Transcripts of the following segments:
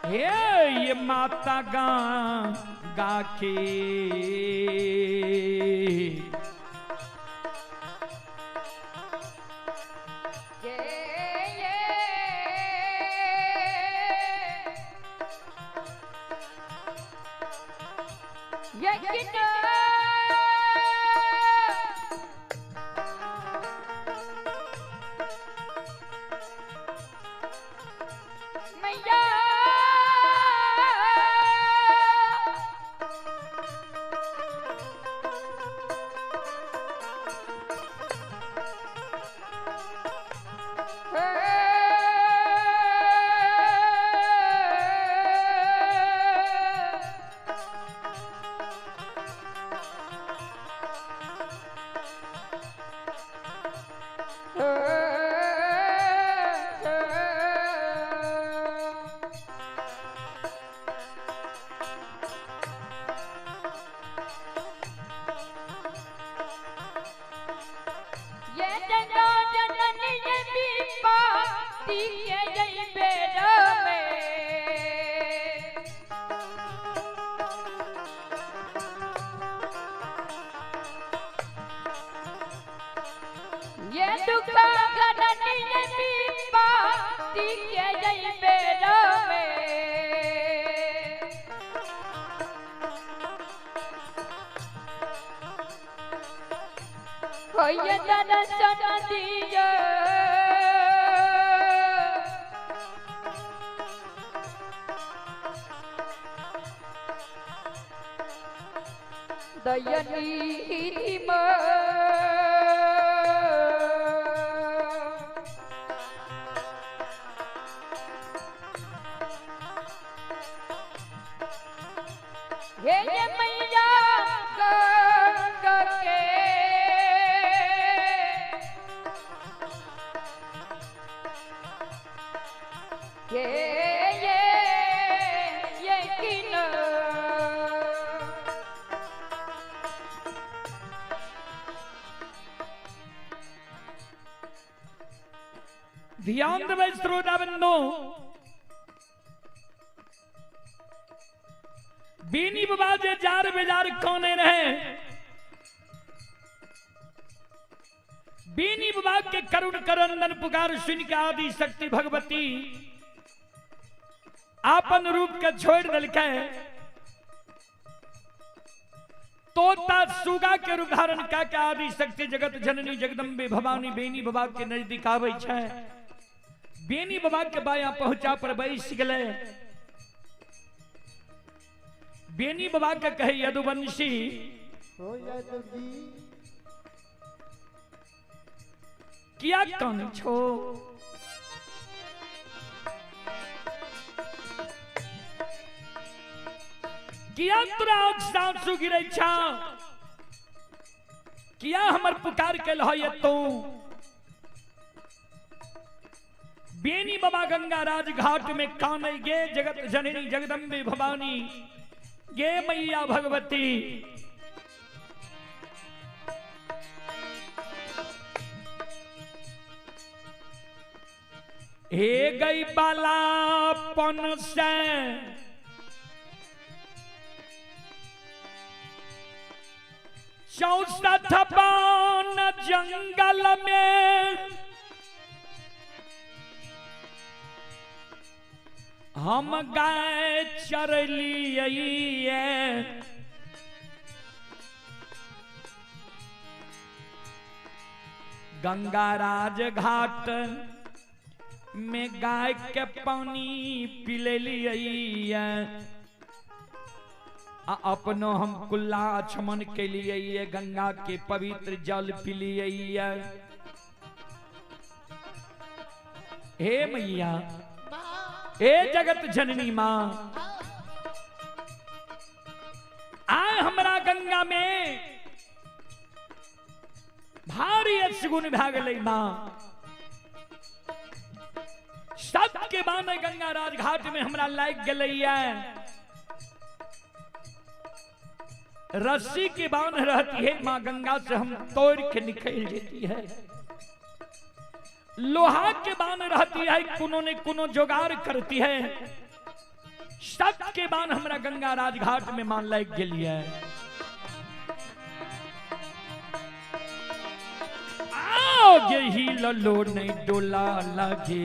हे ये माता गंगा के ध्यान देबै श्रोता बंधु, बीनी बाबा जे जार बेजार कोने रहे, बीनी बाबा के करुण करंदन पुकार सुन के आदि शक्ति भगवती आपन रूप के छोड़ दिलकै, तोता सुगा के रूप धारण कऽ के आदि शक्ति जगत जननी जगदम्बे भवानी बेनी बाबा के नजदीक आबै छै। बेनी बाबा के बाया पहुंचा पर बैस गेलै। बेनी बाबा के कहे यदुवंशी किया कान छो, किया तोरा आंसू गिरै छौ, किया हमर पुकार के लहय तू। बेनी बाबा गंगा राज घाट में कानै गे जगत जननी जगदम्बे भवानी गे मैया भगवती। हे गई बालापन से 64 बान जंगल में हम गाय चरलिए, गंगा राज घाट में गाय के पानी पिलेलिए, अपनो हम कुल्ला आचमन के लिए गंगा के पवित्र जल पिलिए। हे मैया, हे जगत जननी मां, आए हमरा गंगा में भारी अशगुन भा गेलै मां। सबके बाने गंगा राज घाट में हमरा लाग गेलैया, रस्सी की बांध रहती है मां गंगा से हम तोड़ के निकल जाती है, लोहा के बांध रहती है कोनो ने कोनो जुगाड़ करती है। सबके बान हमरा गंगा राजघाट में मान लागि गेल ये। आओ गेही ललो नहीं डोला लगे।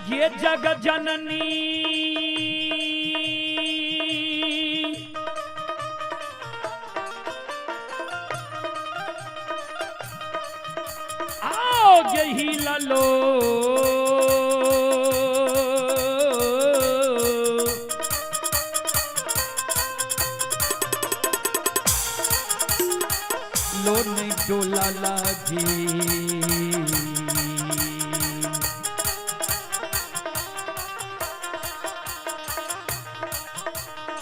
ये जग जननी आओ यही ललो लो नहीं डोला लागे।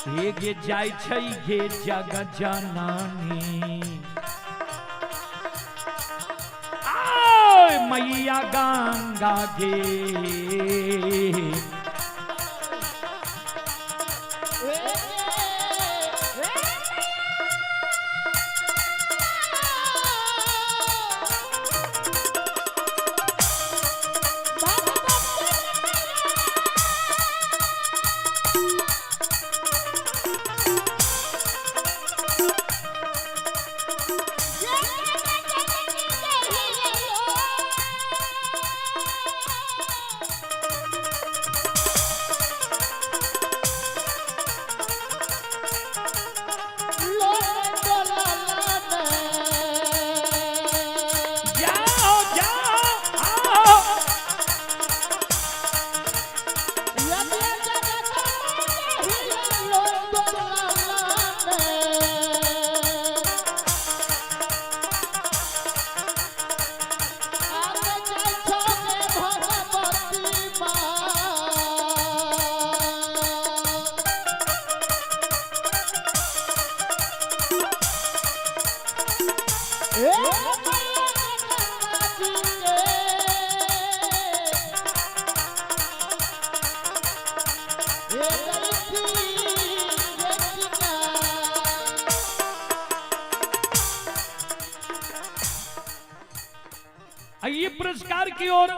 हे गे जाय छै गे जग जननी आय मैया गंगा गे। जाओ जाओ आओ आइए पुरस्कार की ओर।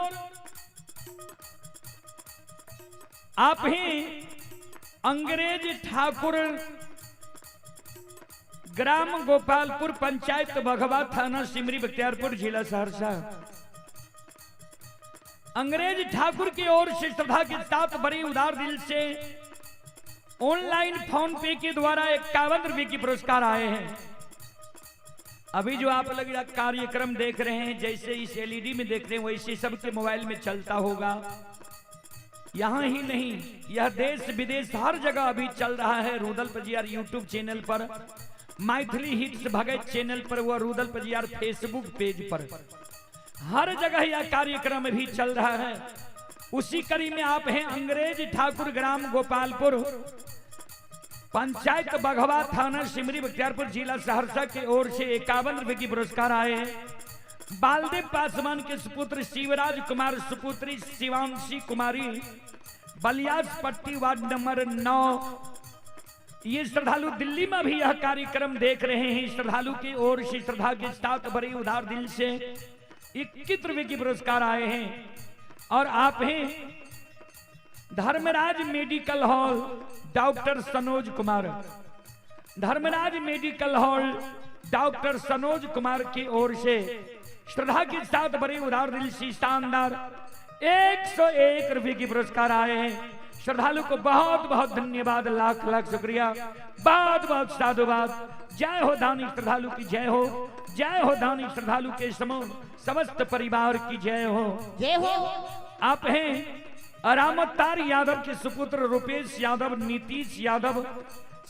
आप ही अंग्रेज ठाकुर ग्राम गोपालपुर पंचायत बघवा थाना सिमरी बख्तियारपुर जिला सहरसा। अंग्रेज ठाकुर की ओर से श्रद्धा के साथ बड़ी उदार दिल से ऑनलाइन फोन पे के द्वारा 51 रुपए की पुरस्कार आए हैं। अभी जो आप लोग कार्यक्रम देख रहे हैं, जैसे इस एलईडी में देख रहे हैं वैसे सबके मोबाइल में चलता होगा। यहाँ ही नहीं, यह देश विदेश हर जगह अभी चल रहा है। रुदल पजियार यूट्यूब चैनल पर, मैथिली हिट्स भगत चैनल पर व रुदल पजियार फेसबुक पेज पर हर जगह यह कार्यक्रम भी चल रहा है। उसी कड़ी में आप हैं अंग्रेज ठाकुर ग्राम गोपालपुर पंचायत बघवा थाना सिमरी बख्तियारपुर जिला सहरसा के ओर से 51 रुपए की पुरस्कार आए हैं। बालदेव पासवान के सुपुत्र शिवराज कुमार सुपुत्री शिवांशी कुमारी बलियास पट्टी वार्ड नंबर 9, ये श्रद्धालु दिल्ली में भी यह कार्यक्रम देख रहे हैं। श्रद्धालु की ओर से श्रद्धा के साथ बड़ी उदार दिल से 21 रुपए की पुरस्कार आए हैं। और आप हैं Dharmraj medical hall doctor Sanoj Kumar, Dharmraj medical hall doctor Sanoj Kumar की ओर से श्रद्धा के साथ बड़ी उदार दिल से शानदार 101 रुपए की पुरस्कार आए हैं। श्रद्धालु को बहुत बहुत धन्यवाद, लाख लाख शुक्रिया, बहुत बहुत साधुवाद। जय हो दानी श्रद्धालु की जय हो, जय हो दानी श्रद्धालु के समूह समस्त परिवार की जय हो, जय हो। आप हैं रामतार यादव के सुपुत्र रुपेश यादव, नीतीश यादव,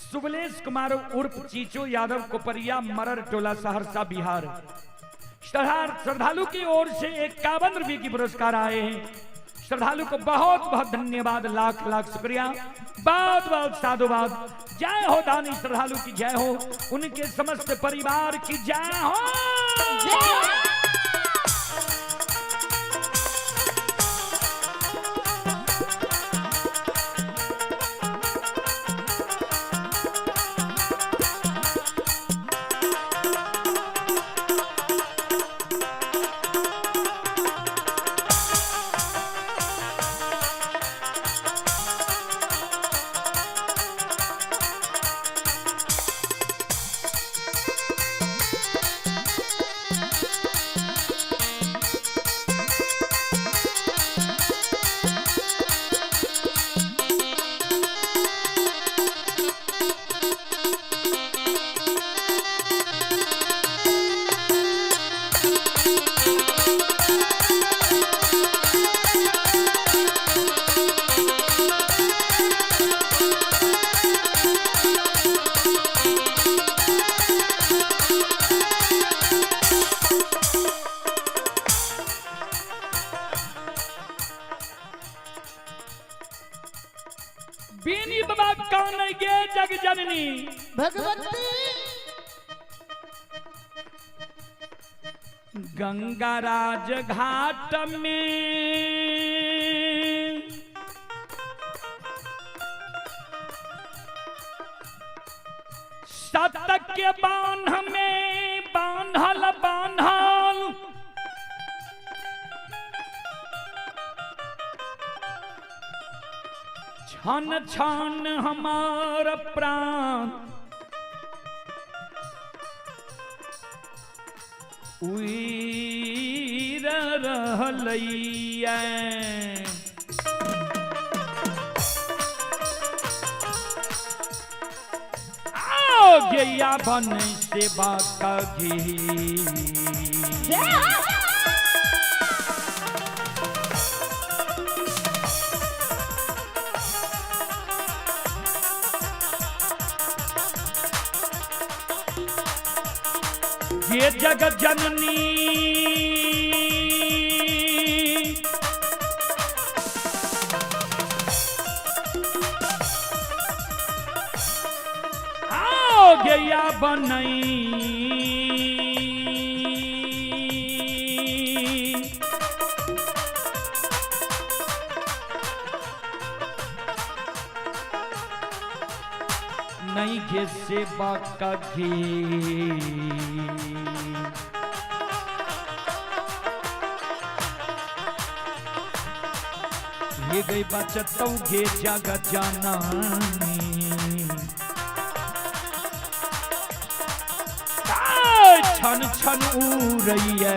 सुबलेश कुमार उर्फ चीचो यादव, कोपरिया मरर टोला सहरसा बिहार। श्रद्धालु की ओर से 51 रुपए की पुरस्कार आए हैं। श्रद्धालु को बहुत बहुत धन्यवाद, लाख लाख शुक्रिया, बहुत बहुत साधुवाद। जय हो दानी श्रद्धालु की जय हो, उनके समस्त परिवार की जय हो। बेनी बाबा कान गे जग जननी भगवती। गंगा राज घाट में सत के बांध में बांधल बांधल छन छन हमार प्राण उइर रहलैया। आओ गैया बन सेवा का घी। ये जगत जननी आओ गैया बनई नहीं घे सेवा का घी। ये गई बचत घे जगत जननी छन छन उड़ैया।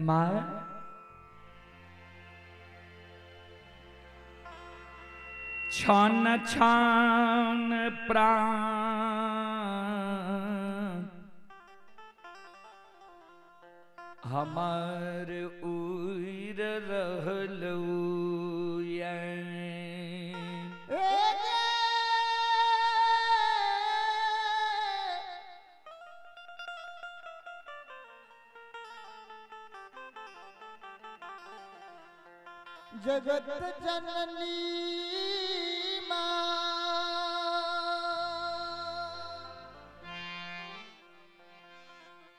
माँ छन छन प्राण हमार उड़ रहलू। जगत जननी माँ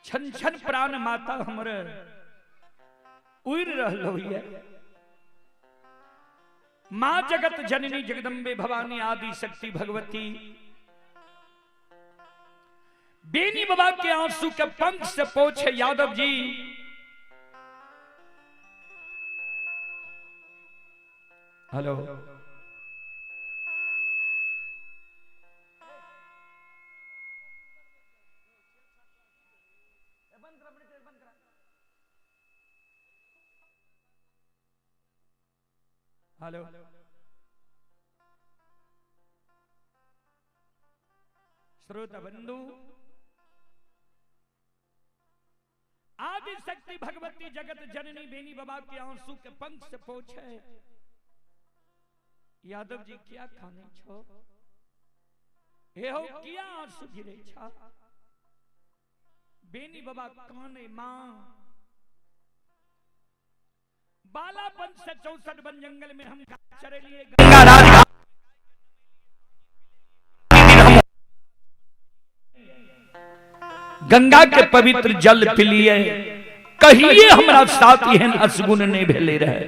छन छन प्राण माता हमरे उड़ रहलो ये। माँ जगत जननी जगदम्बे भवानी आदि शक्ति भगवती बेनी बाबा के आंसू के पंख से पोछे यादव जी। हेलो हेलो श्रोता बंधु, आज आदि शक्ति भगवती जगत जननी बेनी बाबा के आंसू के पंख से पोछे। यादव जी क्या खाने छो, हे हो किया आंसू गिरे छा? बेनी बाबा काने मां बालापन से 64 वन जंगल में हम चरे लिए गंगा राज गंगा के पवित्र जल पिलिए, कहिए हमरा साथ एहन असगुन नहीं भेले रहे।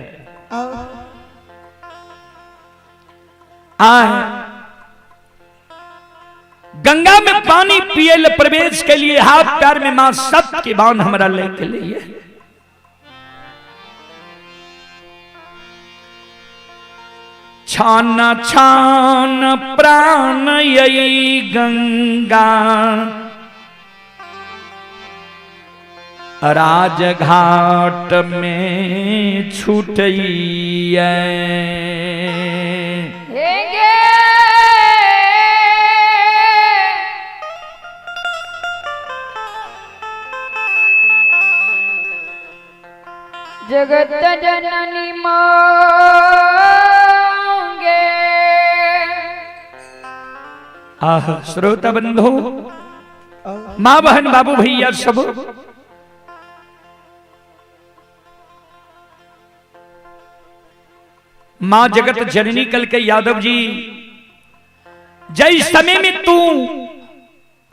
आ गंगा में पानी पिए ले प्रवेश के लिए हाथ पैर में मां सत के बांध हमरा लेके लिए। छान छान प्राण यही गंगा राजघाट में छूटैया। जगत जननी मांगे। आह श्रोता बंधु, माँ बहन बाबू भैया सब, माँ जगत जननी कल के यादव जी जय समय में तू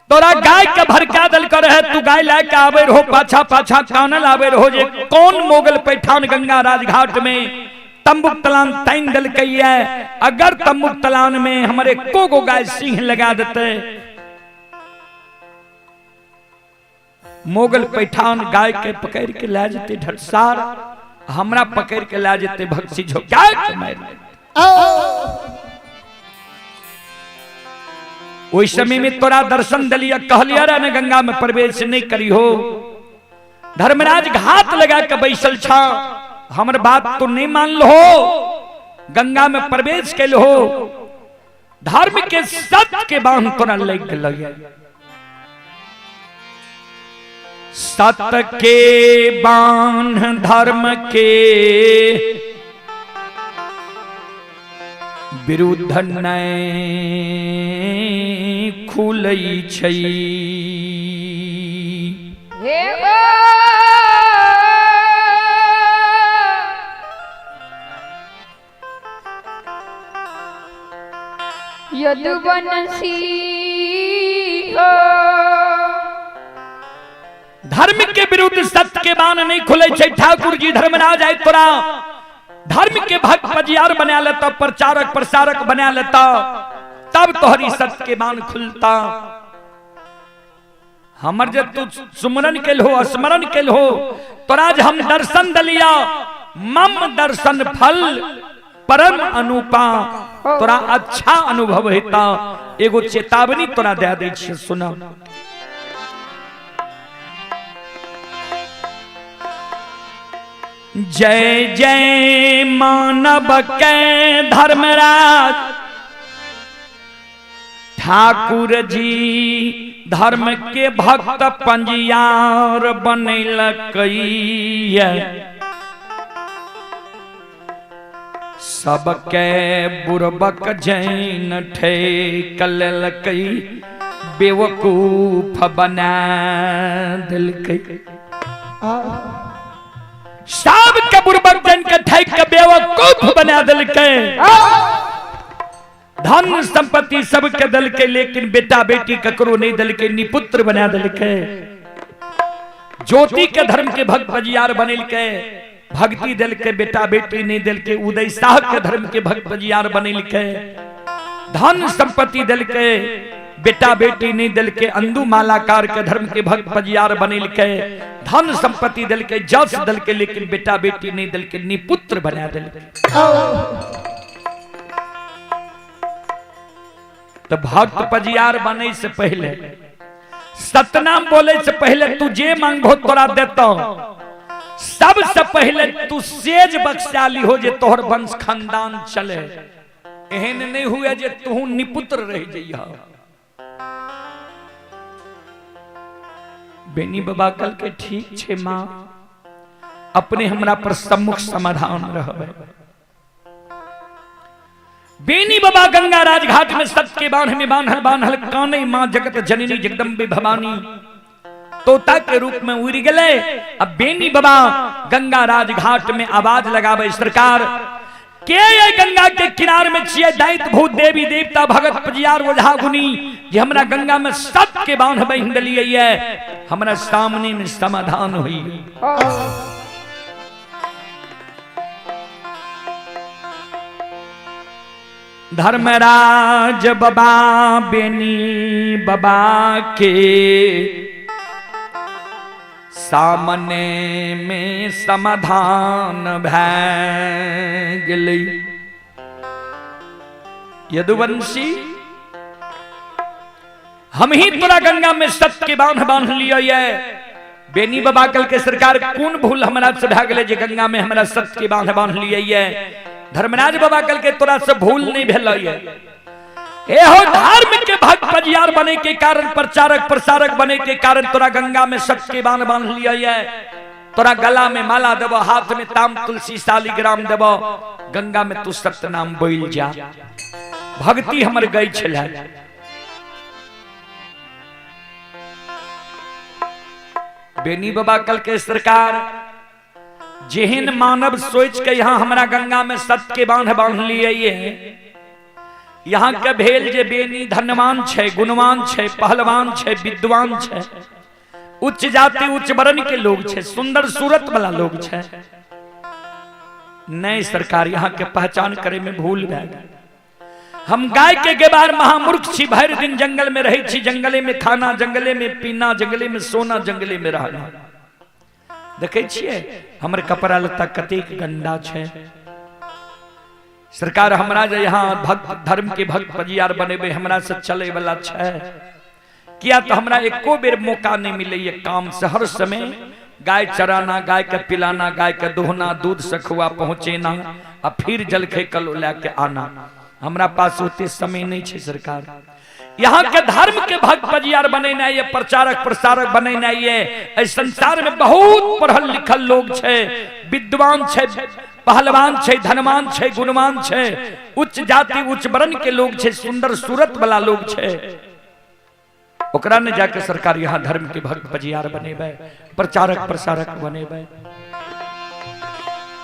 तोरा गाय के भरका दल कर है, तू गाय ला के आवे रहो, पाछा पाछा कानल आवे रहो जे कौन मोगल पैठान गंगा राजघाट में तंबुक तलान तैन दल कई है। अगर तंबुक तलान में हमारे को गो गाय सिंह लगा देते, मोगल पैठान गाय के पकड़ के ला जते ढटसार, हमरा पकड़ के ला जते भक्सी झोंका के मार लेते। ओहि समय में तोरा दर्शन दलिया, कहलिया रे ने गंगा में प्रवेश नहीं करी हो, धर्मराज घात लगा के बैसल छा, हमर बात तो नहीं मान लो, गंगा में प्रवेश के हो, धर्म के सत्य के बांध तोरा लग गेल। सत्य के बांध धर्म के विरुद्ध नहीं खुलै छै। यदुवंशी धर्म के विरुद्ध सत्य के बाण नहीं खुले छै। ठाकुर जी धर्मराज आय तोरा धर्म के भक्त पजियार बना लेता, प्रचारक प्रसारक बना लेता, तब तोहरी सत्य के बाण खुलता। हमर जब तू सुमरन के हो स्मरण के हो, तोरा हम दर्शन दलिया, मम दर्शन फल परम अनुपा, तोरा अच्छा अनुभव हेता। एगो चेतावनी तोरा दे दै छियै, सुना। जय जय मानव के धर्मराज ठाकुर जी धर्म के भक्त पंजियार बनैलकै, सबके बुरबक जैन ठेक लेलकै, बेवकूफ बना देलकै। सबके बुरबक जैन के ठेक के बेवकूफ बना देलकै। धन संपत्ति सबके देलकै, लेकिन बेटा बेटी ककरो नहीं देलकै, निपुत्र बना देलकै। ज्योति के धर्म के भक्त बजियार बनेलकै, भक्ति देलकै, बेटा बेटी नहीं देलकै। उदय साह के धर्म के भक्त बजियार बनेलकै, धन संपत्ति देलकै, बेटा बेटी नहीं देलकै। अंदू मालाकार के धर्म के भक्त बजियार बनेलकै, धन संपत्ति देलकै, जस देलकै, लेकिन बेटा बेटी नहीं देलकै, निपुत्र बना देलकै। तो भक्त पजियार बने से पहले, सतनाम बोले से पहले तू जे मांगो तोरा देता। सबसे पहले तू सेज बख्शाली हो जे तोहर वंश खानदान चले, एहन नहीं हुए जे तू निपुत्र रह जइह। बेनी बाबा कल के ठीक छे माँ, अपने हमरा पर सम्मुख समाधान रहबे। बेनी बाबा गंगा राजघाट में सत्य के बांध में बांधल बांधल काने माँ जगत जननी जगदम्बे भवानी तोता के रूप में उड़ गए। अब बेनी बाबा गंगा राजघाट में आवाज लगावे, सरकार के ये गंगा के किनार में छिए दैत भूत देवी देवता भगत पजियार ओझा गुनी जे हमरा गंगा में सत्य के बांध बहिन देलिए ये हमरा सामने में समाधान हुई। धर्मराज बाबा बेनी बाबा के सामने में समाधान भै गेलै। यदुवंशी हम ही तोरा गंगा में सत्य के बांध बांध लिया ये। बेनी बाबा कल के सरकार कोन भूल हमरा से भै गेलै जे गंगा में हमरा सत्य के बांध बांध लिया ये। धर्मराज बाबा कल के तोरा से भूल नहीं भेल ये। एहो धर्म के भक्त पजियार बने के कारण, प्रचारक प्रसारक बने के कारण तोरा गंगा में सत्य के बांध बांध लिया ये। तोरा गला में माला देबो, हाथ में ताम तुलसी शालिग्राम देबो, गंगा में तू सत्य नाम बोल जा। भक्ति हमर गई छल। बेनी बाबा कल के सरकार जेहन मानव सोच के यहाँ हमरा गंगा में सत्य के बांध बांध लिए ये। यहाँ के भेल जे बेनी धनवान छे, गुणवान छे, पहलवान छे, विद्वान छे, उच्च जाति उच्च वर्ण के लोग छे, सुंदर सूरत वाला लोग छे। नहीं सरकार यहाँ के पहचान करे में भूल भै गेल। हम गाय के गेबार महामूर्ख छी, भरि दिन जंगल में रहे छी, जंगले में खाना, जंगले में पीना, जंगले में सोना, जंगले में रहना। देखे छियै हमर कपड़ा लत्ता कतेक गंदा छे। सरकार हमरा जे यहाँ भक्त धर्म के भक्त पजियार बनेबे हमरा से चले वाला छे किया तो हमरा एको बेर मौका नहीं मिले ये काम से। हर समय गाय चराना, गाय के पिलाना, गाय के दोहना, दूध सखुआ पहुँचेना आ फिर जलखे कल लए के आना, हमरा पास ओते समय नहीं छे सरकार। यहाँ के धर्म के भक्त पजियार बनेना ये, प्रचारक प्रसारक बनेना ये। एहि संसार में बहुत पढ़ल लिखल लोग छे, विद्वान छे, पहलवान छे, धनवान छे, गुणवान छे, उच्च जाति उच्च वर्ण के लोग छे, सुंदर सूरत वाला लोग छे। ओकरा ने जाके सरकार यहाँ धर्म के भक्त पजियार बनेबै, प्रचारक प्रसारक बनेबै।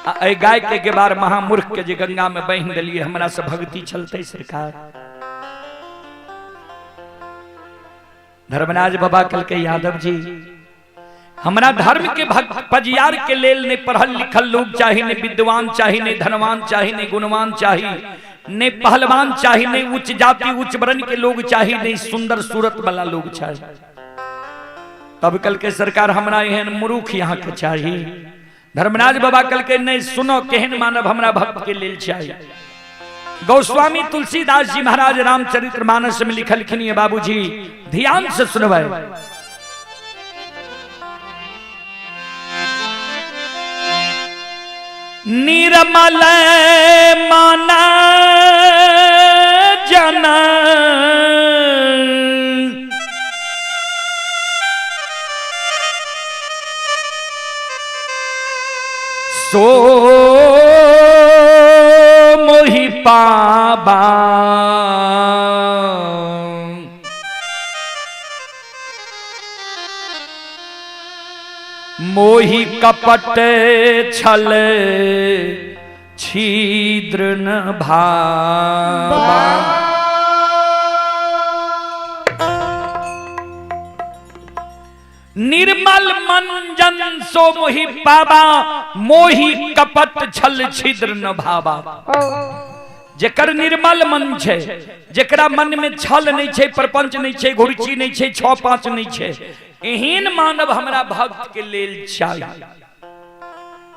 आ गाय के गेबार महामूर्ख के जे गंगा में बहिन देलिए हमरा से भक्ति चलते सरकार। धर्मराज बाबा कल के यादव जी हमरा धर्म के भक्त पजियार के लेल ने पढ़ल लिखल लोग चाही, ने विद्वान चाही, ने धनवान चाही, ने गुणवान चाही, ने पहलवान चाही, ने उच्च जाति उच्च वर्ण के लोग चाही, ने सुंदर सूरत वाला लोग चाही। तब कल के सरकार हमरा एहन मूर्ख यहाँ के चाही। धर्मराज बाबा कल के नहीं सुनो केहन मानव हमरा भक्त के लेल चाही। गोस्वामी तुलसीदास जी महाराज रामचरित्र मानस में लिखलखिन ये बाबूजी, ध्यान से सुनबै। निर्मल मन जन सो मोहि पाबा, मोहि कपट छल छिद्र न भावा। निर्मल मन जन सो मोहि पाबा, मोहि कपट छल छिद्र न भावा। जेकर निर्मल मन छे, जेकरा मन में छल नहीं छे, प्रपंच नहीं छे, घुरची नहीं छे, छह पांच नहीं छे, एहन मानव हमरा भक्त के लेल चाही।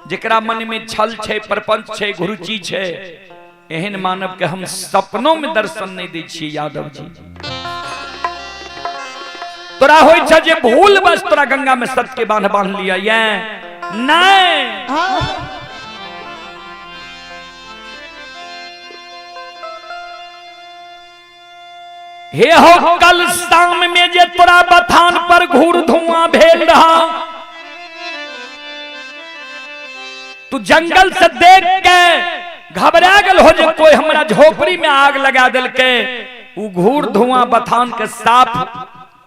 जेकरा मन में छल छे, प्रपंच छे, घुरुचि छे, एहन मानव के हम सपनों में दर्शन नहीं दै छी। यादव जी तोरा होई छे जे भूल बस तोरा गंगा में सत्य के बांध बांध लिया ये नहीं। हे हो कल शाम में जे तोरा बथान पर घूर धुआं भेल रहा, तू जंगल से देख के घबरा गल हो जे कोई हमरा झोपड़ी में आग लगा दिलके। उ घूर धुआं बथान के साफ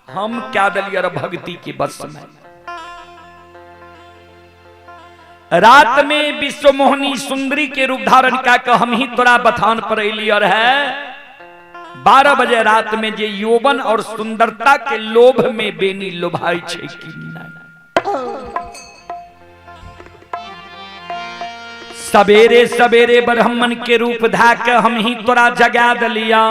हम क्या दिलिए रे भक्ति की बस में। रात में विश्वमोहिनी सुंदरी के रूप धारण कऽ के हम ही तोरा बथान पर अलिए रहे। 12 बजे रात में जे यौवन और सुंदरता के लोभ में बेनी लोभाई छै कि नहीं। सवेरे सवेरे ब्राह्मण के रूप धा के हम ही तोरा जगा दिलिया,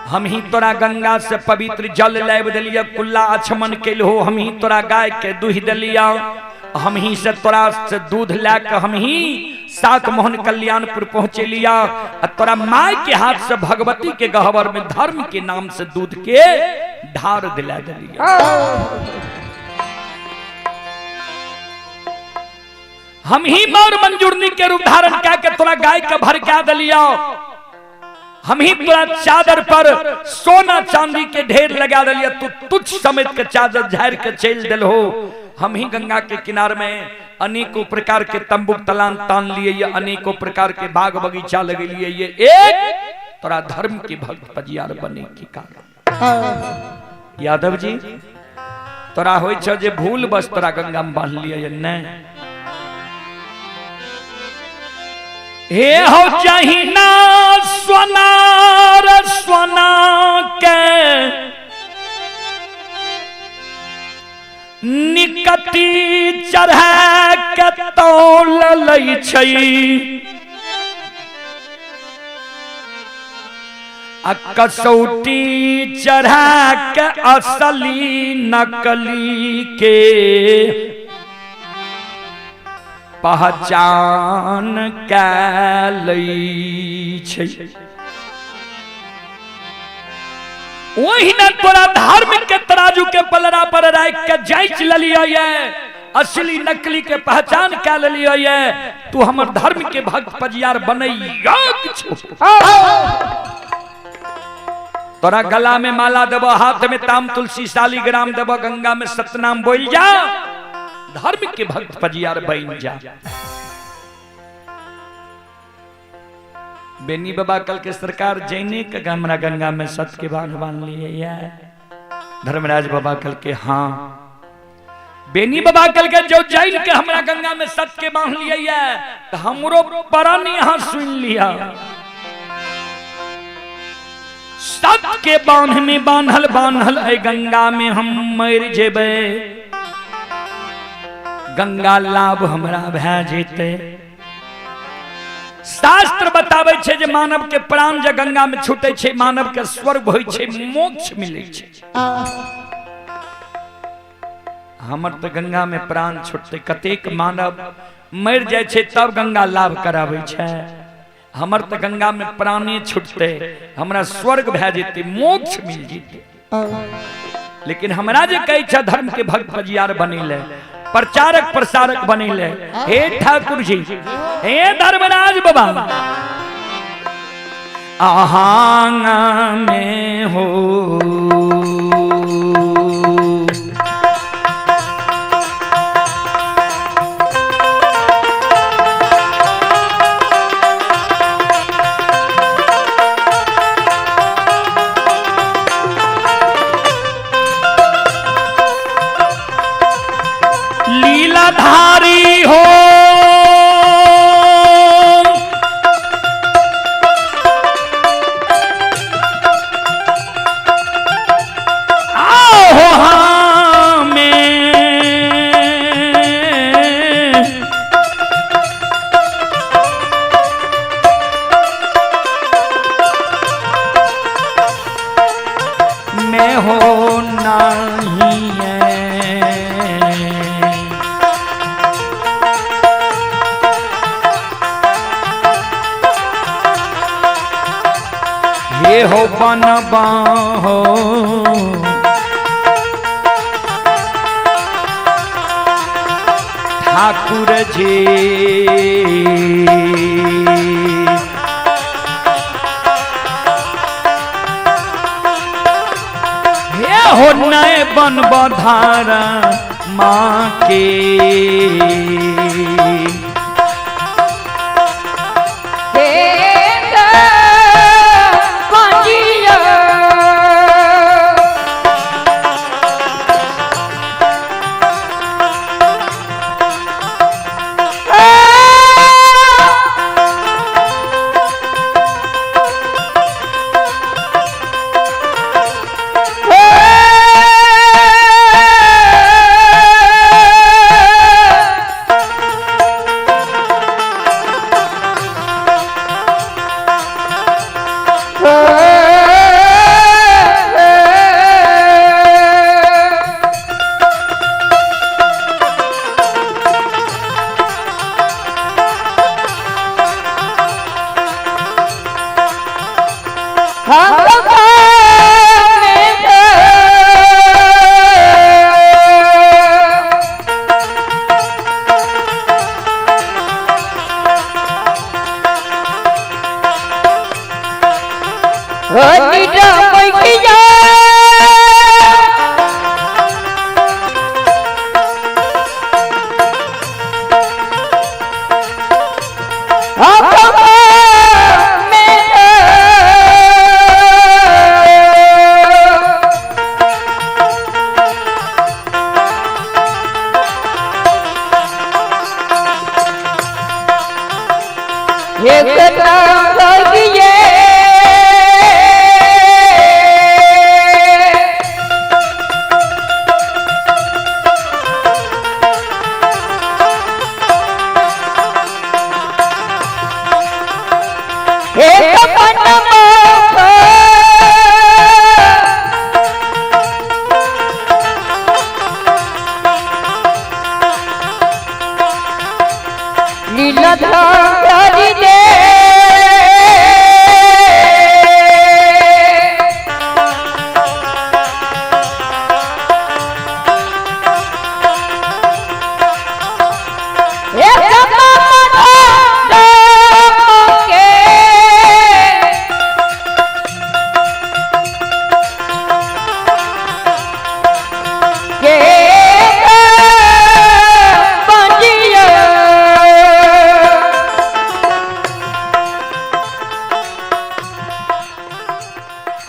हम ही तोरा गंगा से पवित्र जल लाबि दिलिया, कुल्ला आचमन केलहो, हम ही तोरा गाय के दूहि दिलिया, हम ही से तोरा से दूध ला के हम ही सात मोहन कल्याणपुर पहुँचेलिया, आ तोरा माय के हाथ से भगवती के गहवर में धर्म के नाम से दूध के धार दिला दिलिया। हम ही मौर मंजूरनी के रूप धारण कऽ के तोरा गाय के भड़का दिलिया, हम ही तोरा चादर पर सोना चांदी के ढेर लगा दिलिया, तू तुच्छ समेत के चादर झाड़ के चल दिल हो। हम ही गंगा के किनार में अनेकों प्रकार के तंबू तलान तान लिए, ये अनेकों प्रकार के बाग बगीचा लगे लिए, ये एक तोरा धर्म के भक्त पजियार बने के कारण। यादव जी तोरा होइ छौ जे भूल बस तोरा गंगा में बांध लिए नहीं। हे हो चाहिना सोनार सोना के निकटी चढ़ा के तौल लै छै, आ कसौटी चढ़ा के असली नकली के पहचान कै छै। ओहिना तोरा धर्म के तराजू के पलड़ा पर राख के जांच लेलियो ये, असली नकली के पहचान कै लेलियो ये, तू हमर धर्म के भक्त पजियार बनैया। तोरा गला में माला देबो, हाथ में ताम तुलसी शालिग्राम देबो, गंगा में सतनाम बोल जा, धर्म के भक्त पजियार बन जा। बेनी बाबा कल के सरकार जैने के हमरा गंगा में सत के बांध बांध लिए ये। धर्मराज बाबा कल के हाँ, बेनी बाबा कल के जो जैन के हमरा गंगा में सत के बांध लिए ये, तो हमरो परान यहाँ सुन लिया। सत के बांध में बांधल बांधल ऐ गंगा में हम मर जेबे, गंगा लाभ हमरा भए जेतै। शास्त्र बताबै छै जे मानव के प्राण जे गंगा में छूटे छै, मानव के स्वर्ग होइ छै, मोक्ष मिलै छै। हमर तऽ गंगा में प्राण छूटतै, कतेक मानव मरि जाइ छै तब गंगा लाभ कराबै छै, हमर तऽ गंगा में प्राणे छूटतै, हमरा स्वर्ग भए जेतै, मोक्ष मिल जेतै। लेकिन हमरा जे कहै छै धर्म के भक्त पजियार बनेलै, प्रचारक प्रसारक बनेले, हे ठाकुर जी, हे धर्मराज बाबा, आहांग में हो लीलाधारी हो, आओ हमें मैं हो नहीं है। हे हो बनबा हो ठाकुर जी, नए बन बधारा माँ के।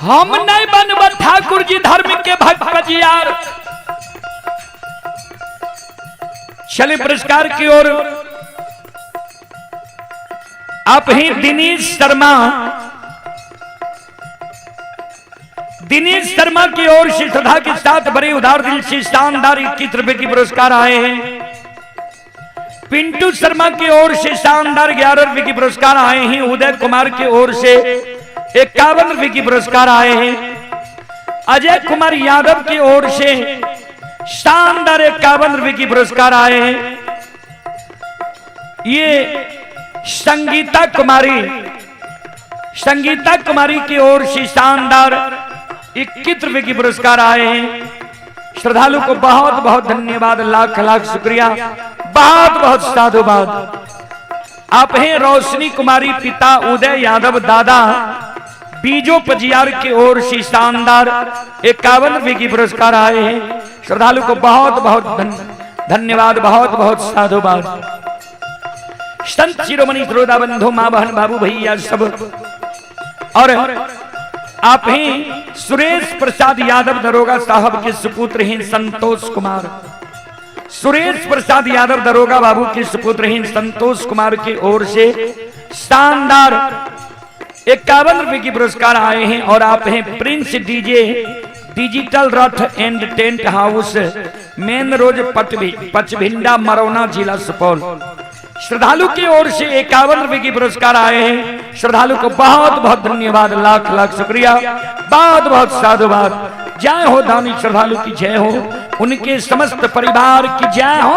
हम नहीं बनब ठाकुर जी धर्म के भक्त यार। चले पुरस्कार की ओर। आप ही दिनेश शर्मा, दिनेश शर्मा की ओर से श्रद्धा के साथ बड़े उदार दिल से शानदार 21 रुपए की पुरस्कार आए हैं। पिंटू शर्मा की ओर से शानदार 11 रुपए की पुरस्कार आए हैं। उदय कुमार की ओर से 51 रुपए की पुरस्कार आए हैं। अजय कुमार यादव की ओर से शानदार 51 रुपए की पुरस्कार आए हैं। ये संगीता कुमारी, संगीता कुमारी की ओर से शानदार 21 रुपए की पुरस्कार आए हैं। श्रद्धालु को बहुत बहुत धन्यवाद, लाख लाख शुक्रिया, बहुत बहुत साधुवाद। आप हैं रोशनी कुमारी पिता उदय यादव दादा बीजो पजियार की ओर से शानदार 51 रुपए की पुरस्कार आए हैं। श्रद्धालु को बहुत बहुत धन्यवाद, बहुत बहुत साधुवाद। संत शिरोमणि श्रोता बंधु माँ बहन बाबू भैया सब, और आप ही सुरेश प्रसाद यादव दरोगा साहब के सुपुत्र हैं संतोष कुमार, सुरेश प्रसाद यादव दरोगा बाबू के सुपुत्र हैं संतोष कुमार की ओर से शानदार 51 रुपए की पुरस्कार आए हैं। और आप हैं Prince DJ digital Rath and tent house, main road Pachbhinda Marauna जिला सुपौल। श्रद्धालु की ओर से 51 रुपए की पुरस्कार आए हैं। श्रद्धालु को बहुत बहुत धन्यवाद, लाख लाख शुक्रिया, बहुत बहुत साधुवाद। जय हो दानी श्रद्धालु की जय हो, उनके समस्त परिवार की जय हो।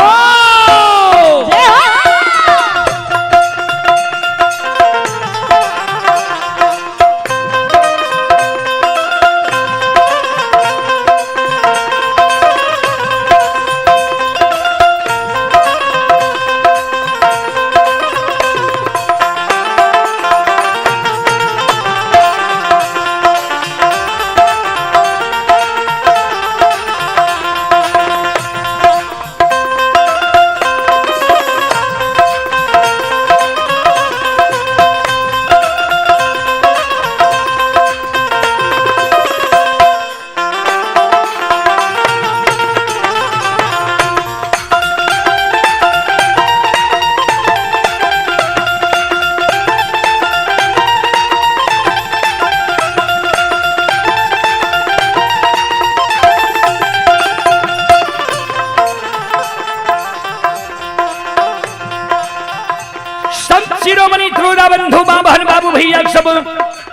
शिरोमणि त्रोदा बंधु माँ बहन बाबू भैया सब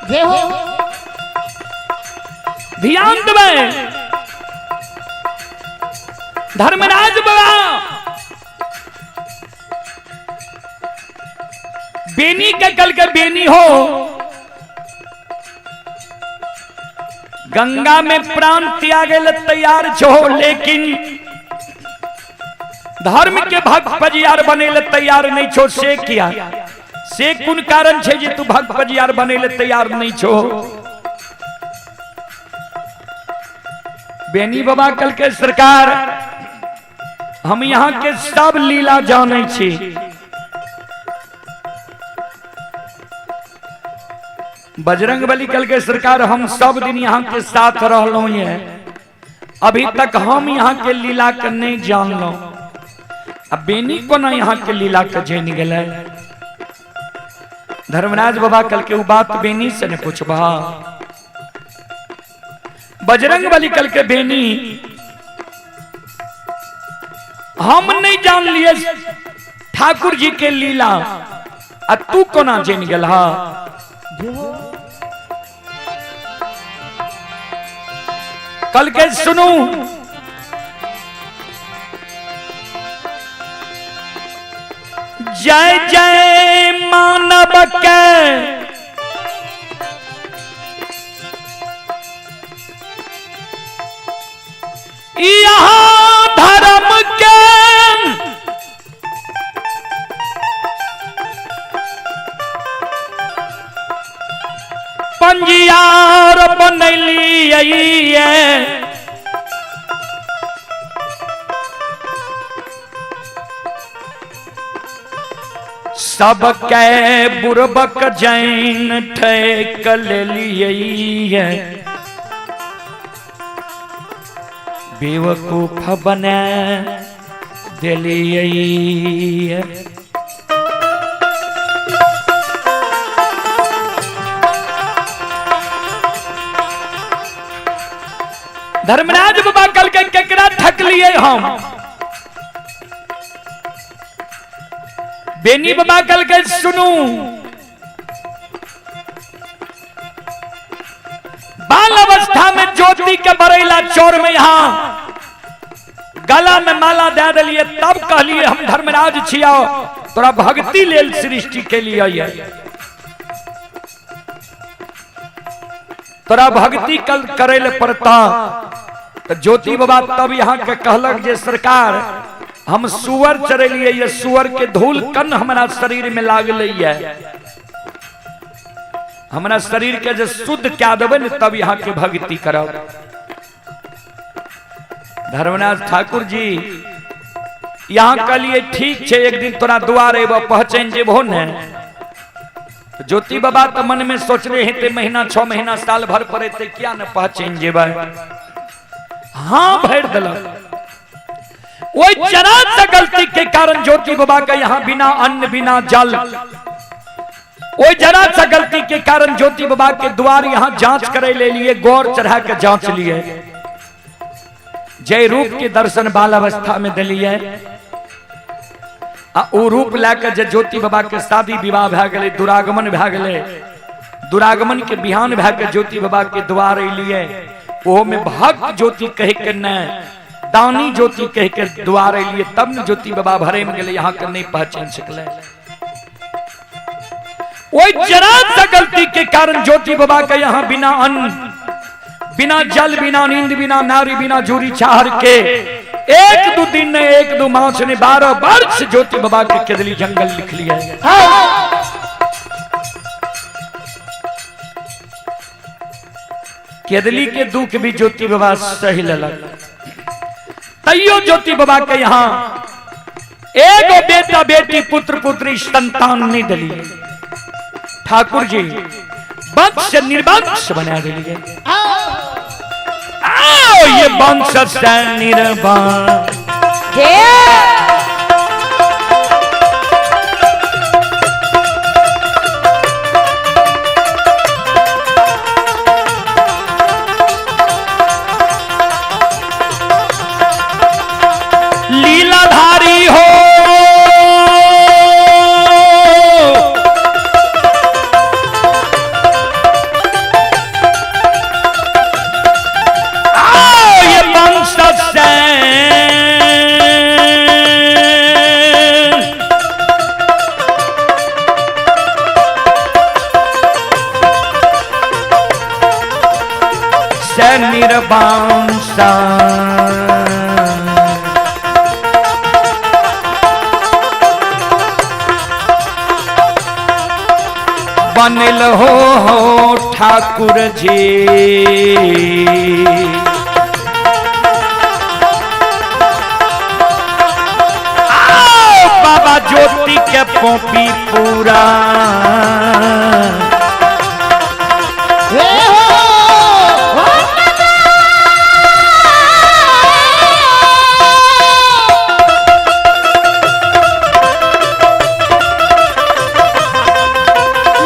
जय हो। ध्यान देबै। धर्मराज बाबा बेनी के कल के बेनी हो, गंगा में प्राण त्यागे ले तैयार छो, लेकिन धर्म के भक्त पजियार बने ले तैयार नहीं छो। से किया से कुन कारण छे जे तू भक्त पजियार बने ले तैयार नहीं छो? बेनी बाबा कल के सरकार हम यहाँ के सब लीला जाने छी। बजरंग बली कल के सरकार हम सब दिन यहाँ के साथ रहलहुँ ये, अभी तक हम यहाँ के लीला के नहीं जानलहुँ। अब बेनी कोना यहाँ के लीला के जान गेलै? धर्मराज बाबा कल के उ बात बेनी से ने पूछबा। बजरंग बली कल के बेनी हम नहीं जान लिए ठाकुर जी के लीला, आ तू कोना जान गेल? कल के सुनू, जय जय मानव के यहाँ धर्म के पंजियार बनैलियै, सबके बुरबक जैन ठेक लेलियै, बेवकूफ बना देलियै। धर्मराज बाबा कल के केकरा ठकलिए हम? बेनी बाबा कल के सुनू, बाल अवस्था में ज्योति के बरेला चोर में यहाँ गला में माला दे दिलिए, तब कहलिए हम धर्मराज छिया, तोरा भक्ति लेल सृष्टि के लिए, तोरा भक्ति कल करे ले पड़ता। तो ज्योति बाबा तब यहाँ के कहलक जे सरकार हम सुअर चरेलिए, ये सुअर के धूल कन हमारा शरीर में लागल है, हमारा शरीर के जे शुद्ध क्या देवे ने तब यहाँ के भक्ति करब। धर्मनाथ ठाकुर जी यहाँ कहलिए ठीक छे, एक दिन तोरा द्वार एबो पहचान जेबहो ने। ज्योति बाबा तो मन में सोच रहे हेते महीना 6 महीना साल भर पर एते क्या न पहचान जेबै। हाँ भर दिलक। वही जरा सा गलती के कारण ज्योति बाबा का यहाँ बिना अन्न बिना जल, वही जरा सा गलती के कारण ज्योति बाबा के द्वार यहाँ जांच करे ले लिए, गौर चढ़ा के जांच लिए, जय रूप के दर्शन बाल अवस्था में दिलिए। आ ओ रूप लए जे ज्योति बाबा के शादी विवाह भए गेलै, दुरागमन भए गेलै, दुरागमन के बिहान भए के ज्योति बाबा के द्वार एलिए, ओहो में भक्त ज्योति कह के नहीं, दानी ज्योति कह के द्वार एलिए, तब न ज्योति बाबा भरे में गेलै, यहाँ के नहीं पहचान सकलै। वही जरा सा गलती के कारण ज्योति बाबा के यहाँ बिना अन्न बिना जल बिना नींद बिना नारी बिना जूरी चाहर के 1 2 दिन ने 1 2 मास ने 12 वर्ष ज्योति बाबा के केदली जंगल लिख लिया। केदली के दुख भी ज्योति बाबा सही ललक, तैयो ज्योति बाबा के यहाँ एगो बेटा बेटी पुत्र पुत्री संतान नहीं दिली, ठाकुर जी वंश निर्वंश बना दिए। आओ ये वंश से निर्वंश। लीलाधारी हो बांसा। बनल हो ठाकुर जी। आओ बाबा ज्योति के पोपी पूरा। हे हो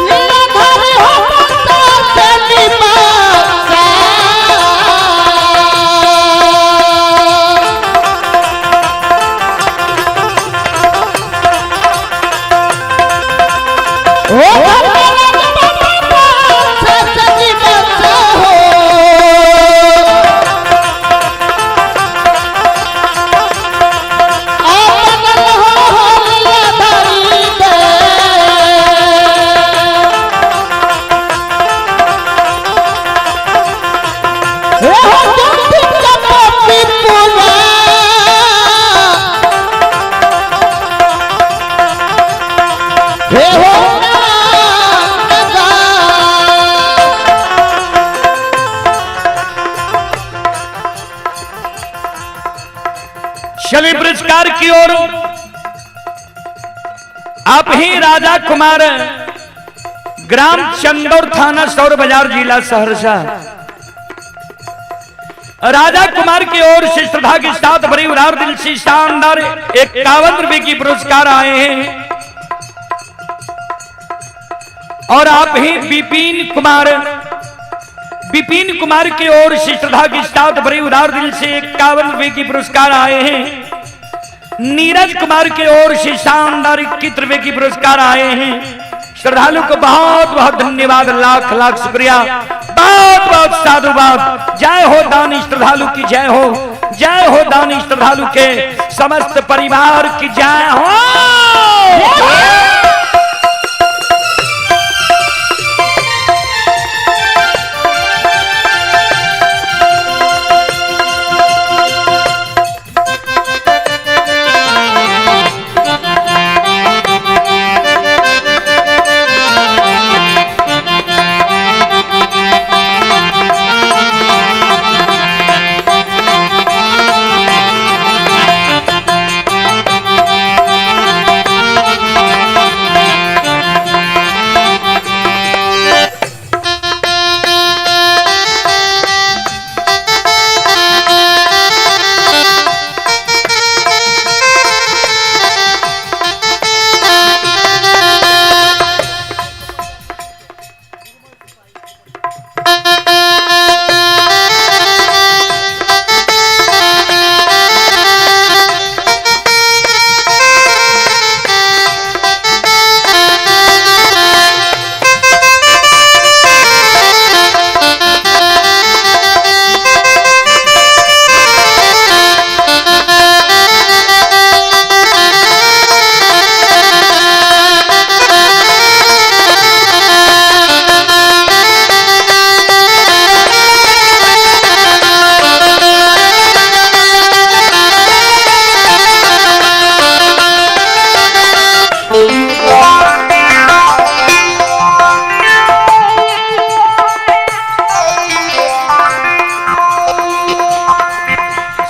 लीलाधर हो पता चली बासा। ओ धर्मराज बाबा सजी बासा हो। आपन हो हो लीलाधरी दे। हे हो ज्योति के पपी पुरा। हे हो नागा। चलिए पुरस्कार की ओर। आप ही राजा कुमार, ग्राम चंदौर, थाना सौर बाजार, जिला सहरसा। राजा कुमार की ओर से श्रद्धा के साथ भरी उदार दिल से शानदार 51 रुपए की पुरस्कार आए हैं। और आप ही विपिन कुमार, विपिन कुमार की ओर से श्रद्धा के साथ भरी उदार दिल से 51 रुपए की पुरस्कार आए हैं। नीरज कुमार की ओर से शानदार 21 रुपए की पुरस्कार आए हैं। श्रद्धालु को बहुत बहुत धन्यवाद, लाख लाख शुक्रिया, बहुत बहुत साधुवाद। जय हो दानी श्रद्धालु की जय हो, जय हो दानी श्रद्धालु के समस्त परिवार की जय हो।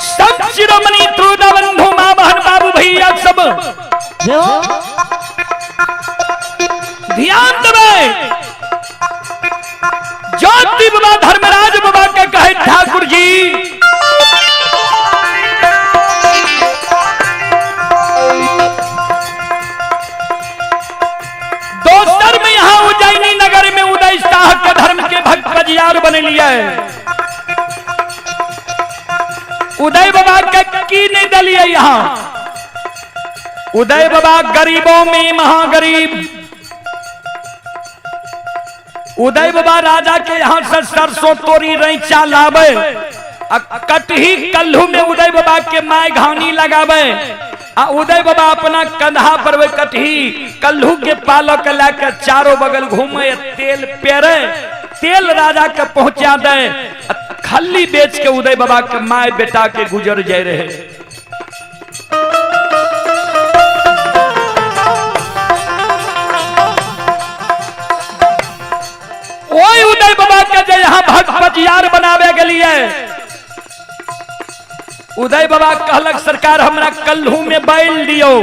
सब शिरोमणि त्रुदा बंधु माँ बहन बाबू भैया सब जय हो। ध्यान देवे। ज्योति बाबा धर्मराज बाबा के कहे ठाकुर जी, दोसर में यहां उज्जैनी नगर में उदय शाह के धर्म के भक्त बजियार बने लिया है। उदय बाबा के की नहीं दलिए यहां। उदय बाबा गरीबों में महागरीब। उदय बाबा राजा के यहां से सरसों तोरी रैचा लावे, आ कटही कल्हू में उदय बाबा के my घानी लगावे, आ उदय बाबा अपना कंधा पर वे कटही कल्हू के पालक लाके चारों बगल घूमे, तेल पेरे, तेल राजा के पहुंचा दे, खल्ली बेच के उदय बाबा के my बेटा के गुजर जाए रहे। ओई उदय बाबा के जे यहाँ भक्त पजियार बनावे के लिए उदय बाबा कहलक सरकार हमरा कल्हू में बैल दियो।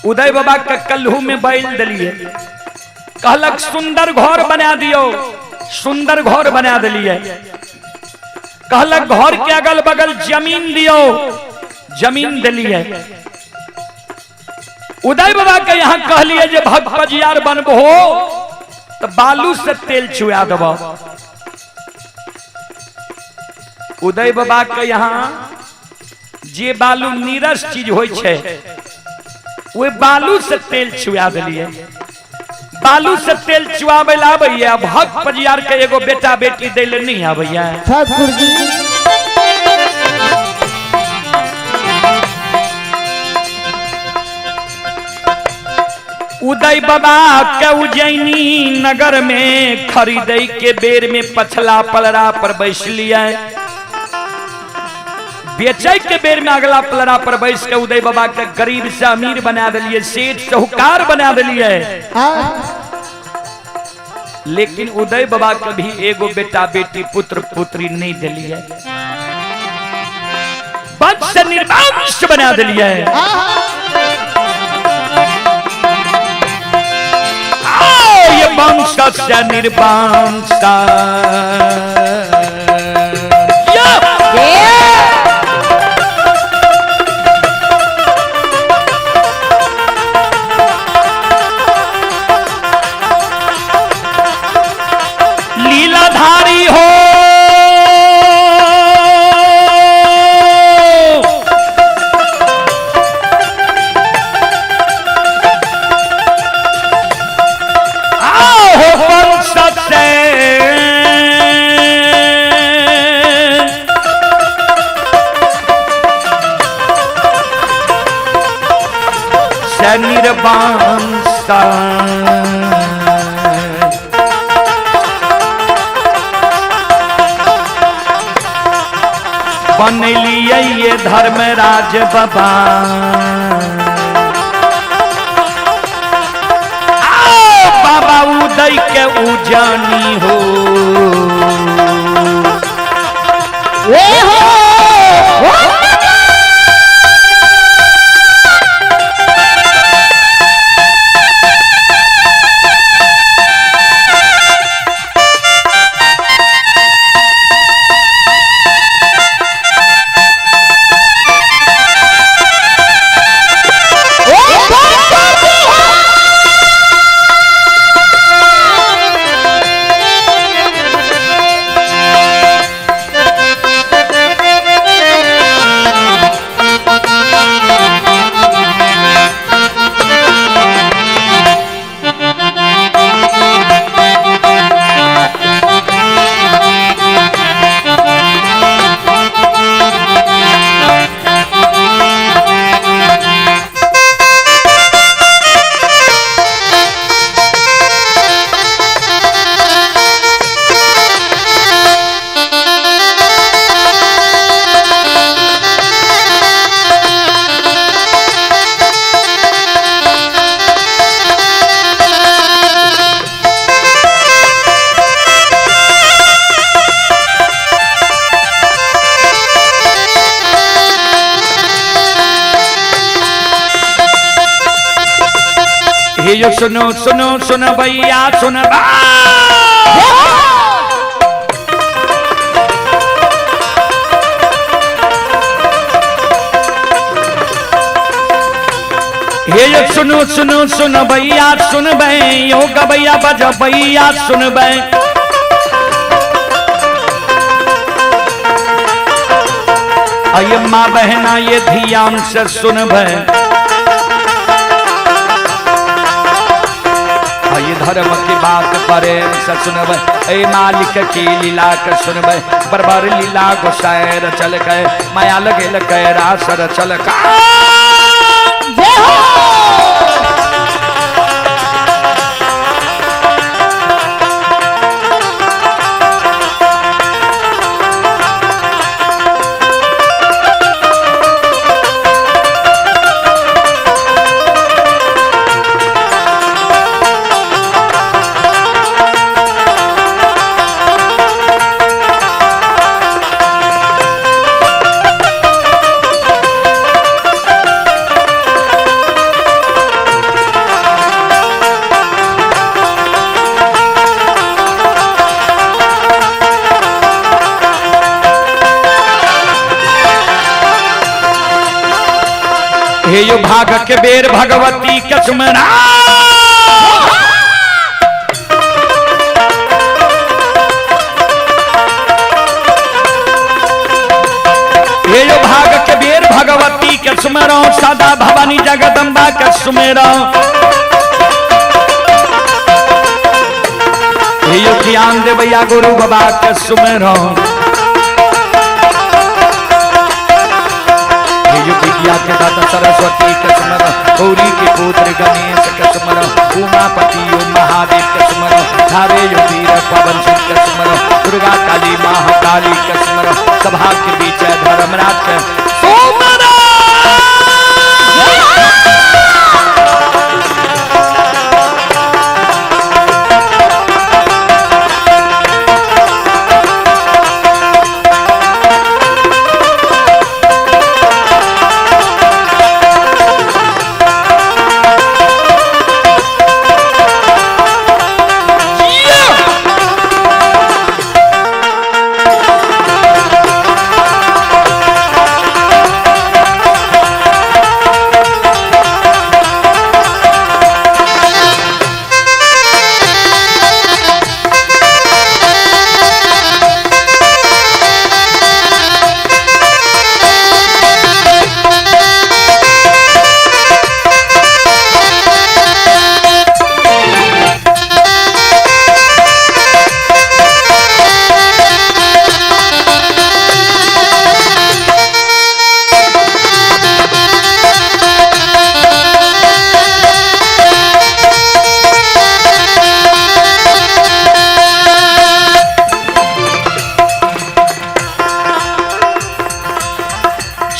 उदय बाबा के कल्हू में बैल दिलिए। कहलक सुंदर घर बना दियो, सुंदर घर बना दिलिए। कहलक घर के अगल बगल जमीन दियो, जमीन दिलिए। उदय बाबा के यहाँ कहलिए जे भक्त पजियार बनबो तो बालू से तेल चुआ देबो। उदय बाबा के यहाँ जे बालू नीरस चीज होय छै वे बालू से तेल चुआ दिलिए। बालू से तेल चुआवे ला आबैया, भक्त पजियार के एगो बेटा बेटी दै ले नहीं आबैया। ठाकुर जी उदय बाबा के उज्जैनी नगर में खरीदे के बेर में पछला पलरा पर बैस लिया, बेचे के बेर में अगला पलरा पर बैस के उदय बाबा के गरीब से अमीर बना दिलिए, सेठ साहूकार बना दिलिए। लेकिन उदय बाबा के भी एगो बेटा बेटी पुत्र पुत्री नहीं दिलिए, वंश से निर्वंश बना दिलिए। ये वंश से निर्वंश। लीलाधारी हो आओ वंश से निर्वंश। बनलिए ये धर्मराज बाबा, आओ बाबा उदय के उजानी हो। ए हो हे जो सुनो सुनो सुनो भैया सुनो। हे जो सुनो सुनो सुनो भैया सुनबै, यो गबैया बजबैया सुनबै। अये माँ बहना ये ध्यान से सुनबै, ये धर्म की बात प्रेम से सुनबै, ए मालिक की लीला के सुनबै। बरबर लीला गोसाई चल के माया लगे के रासर चल का। हे यो भाग के बेर भगवती के सुमरा। हे यो भाग के बेर भगवती के सुमरो, सदा भवानी जगदम्बा के सुमेरो। हे यो ज्ञान देवैया गुरु बाबा के सुमेरो। विद्या के दाता सरस्वती के सुमरो, गौरी के पुत्र गणेश के सुमरो, उमापति महादेव के सुमरो, धारे यो वीर पवन सिंह के सुमरो, दुर्गा काली महाकाली के सुमरो, सभा के बीच धर्मराज के सुमरो।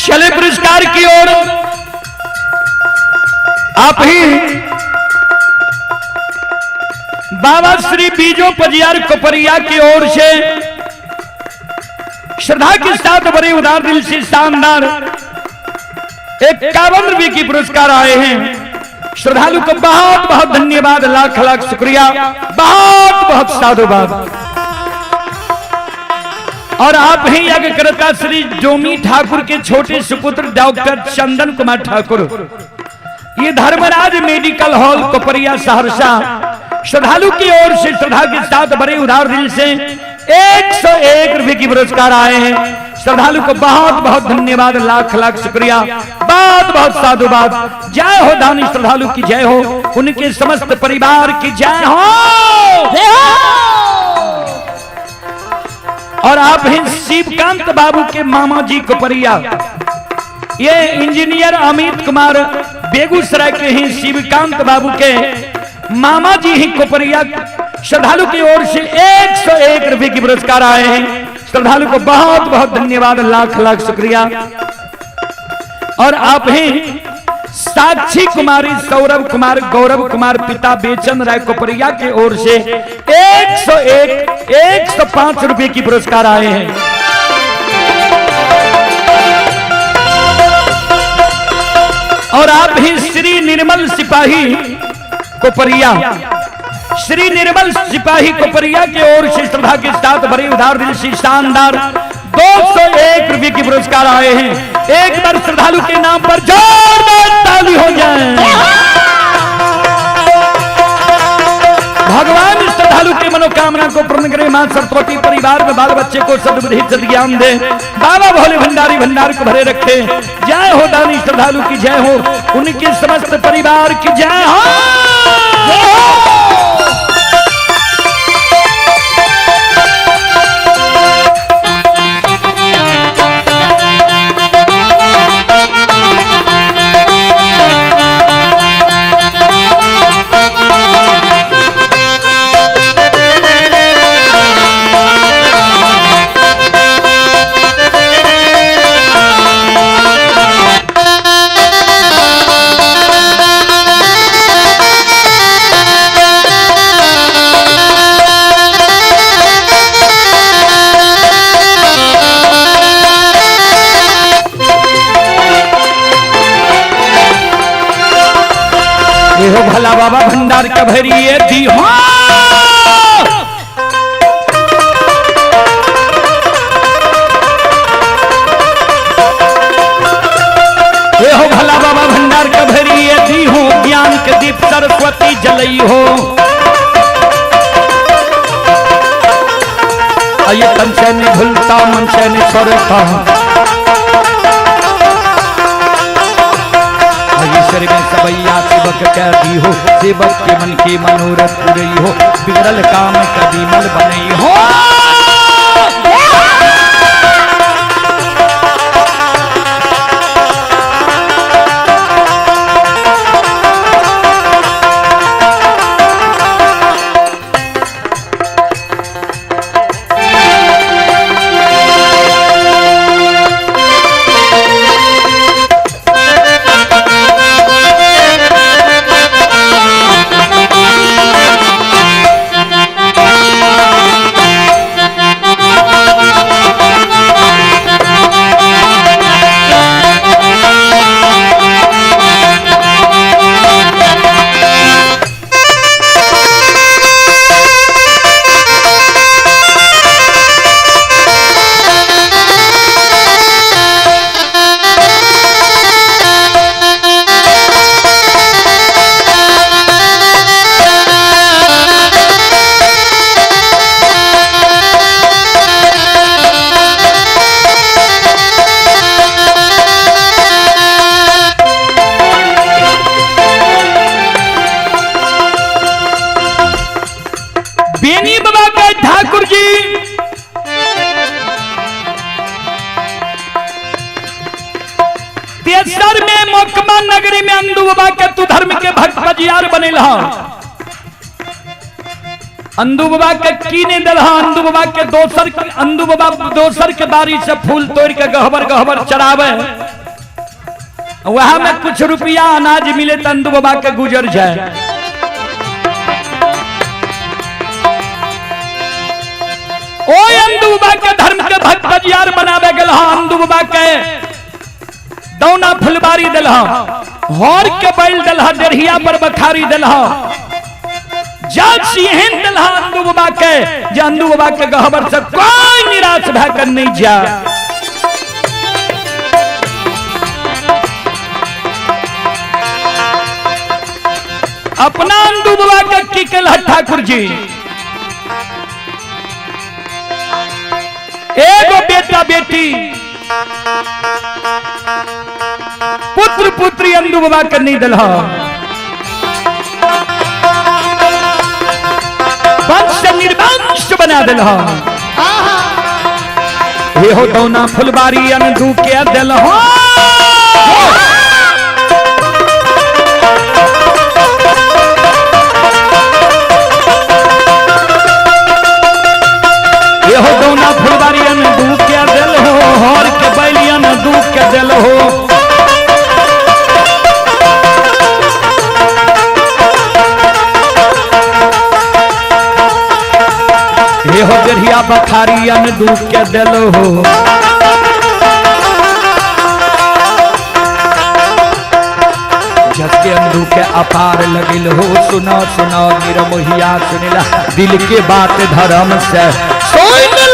चले पुरस्कार की ओर। आप ही बाबा श्री बीजो पजियार कोपरिया की ओर से श्रद्धा के साथ बड़े उदार दिल से शानदार 51 रुपए की पुरस्कार आए हैं। श्रद्धालु को बहुत बहुत धन्यवाद, लाख लाख शुक्रिया, बहुत बहुत साधुवाद। और आप ही यज्ञकर्ता श्री जोमी ठाकुर के छोटे सुपुत्र डॉक्टर चंदन कुमार ठाकुर, ये धर्मराज मेडिकल हॉल कोपरिया सहरसा, श्रद्धालु की ओर से श्रद्धा के साथ बड़े उदार दिल से 101 रुपए की पुरस्कार आए हैं। श्रद्धालु को बहुत बहुत धन्यवाद, लाख लाख शुक्रिया, बहुत बहुत साधुवाद। जय हो दानी श्रद्धालु की जय हो, उनके समस्त परिवार की जय हो। और आप हैं शिवकांत बाबू के मामा जी कोपरिया, ये इंजीनियर अमित कुमार बेगूसराय के हैं। शिवकांत बाबू के मामा जी ही कोपरिया श्रद्धालु की ओर से 101 रुपए की पुरस्कार आए हैं। श्रद्धालु को बहुत बहुत धन्यवाद, लाख लाख शुक्रिया। और आप हैं साक्षी कुमारी सौरभ कुमार गौरव कुमार पिता बेचन राय कोपरिया की ओर से 101 105 रुपए की पुरस्कार आए हैं। और आप ही श्री निर्मल सिपाही कोपरिया, श्री निर्मल सिपाही कोपरिया की ओर से श्रद्धा के साथ बड़े उदार दिल से शानदार 201 रुपए की पुरस्कार आए हैं। एक बार श्रद्धालु के नाम पर जोरदार ताली हो जाए। भगवान श्रद्धालु के मनोकामना को पूर्ण करे, मां सरस्वती परिवार में बाल बच्चे को सद्बुद्धि सद्ज्ञान दे, बाबा भोले भंडारी भंडार को भरे रखे। जय हो दानी श्रद्धालु की जय हो, उनके समस्त परिवार की जय हो। हो भला बाबा भंडार के भरिए दी हो। हो भला बाबा भंडार छोड़ता मन से नहीं छोड़ता। ईश्वर में सबैया सेवक कह दी हो, सेवक के मन के मनोरथ पुरई हो, बिगड़ल काम कदी मल बनई हो। बेनी बाबा के ठाकुर जी तेसर में मोकमा नगरी में अंदू बाबा के तू धर्म के भक्त बजियार बनेल। अंदू बाबा के की नहीं दिल, अंदू बाबा के दोसर, अंदू बाबा दोसर के बारी से फूल तोड़ के गहबर गहबर चढ़ावे, वहां में कुछ रुपया अनाज मिले तो अंदू बाबा के गुजर जाए। ओ अंदू बाबा के धर्म के भक्त बजियार बनावे गेल, अंदू बाबा के दौना फुलबारी दिल, हर के बैल दिल, डेढ़िया पर बखारी दिल, सिंहन दिल अंदू बाबा के, जे अंदू बाबा के गहबर से कोई निराश भय कर नहीं जा। अपना अंदू बाबा के की केल ठाकुर जी, एगो बेटा बेटी पुत्र पुत्री अंदू बाबा के नहीं दिल, वंश निर्वंश बना दिल। हे हो दौना फुलबारी अंदू के दिल हो। हो दौना फुलबारी अंदू के दिल हो, हर के बैलियन दू के दिल हो। हे हो जरिया बखारी अंदू के दिल हो। जसके अंदू के अपार लगिल हो, सुनो सुनो निरमोहिया सुनिला, दिल के बात धर्म से सुनला।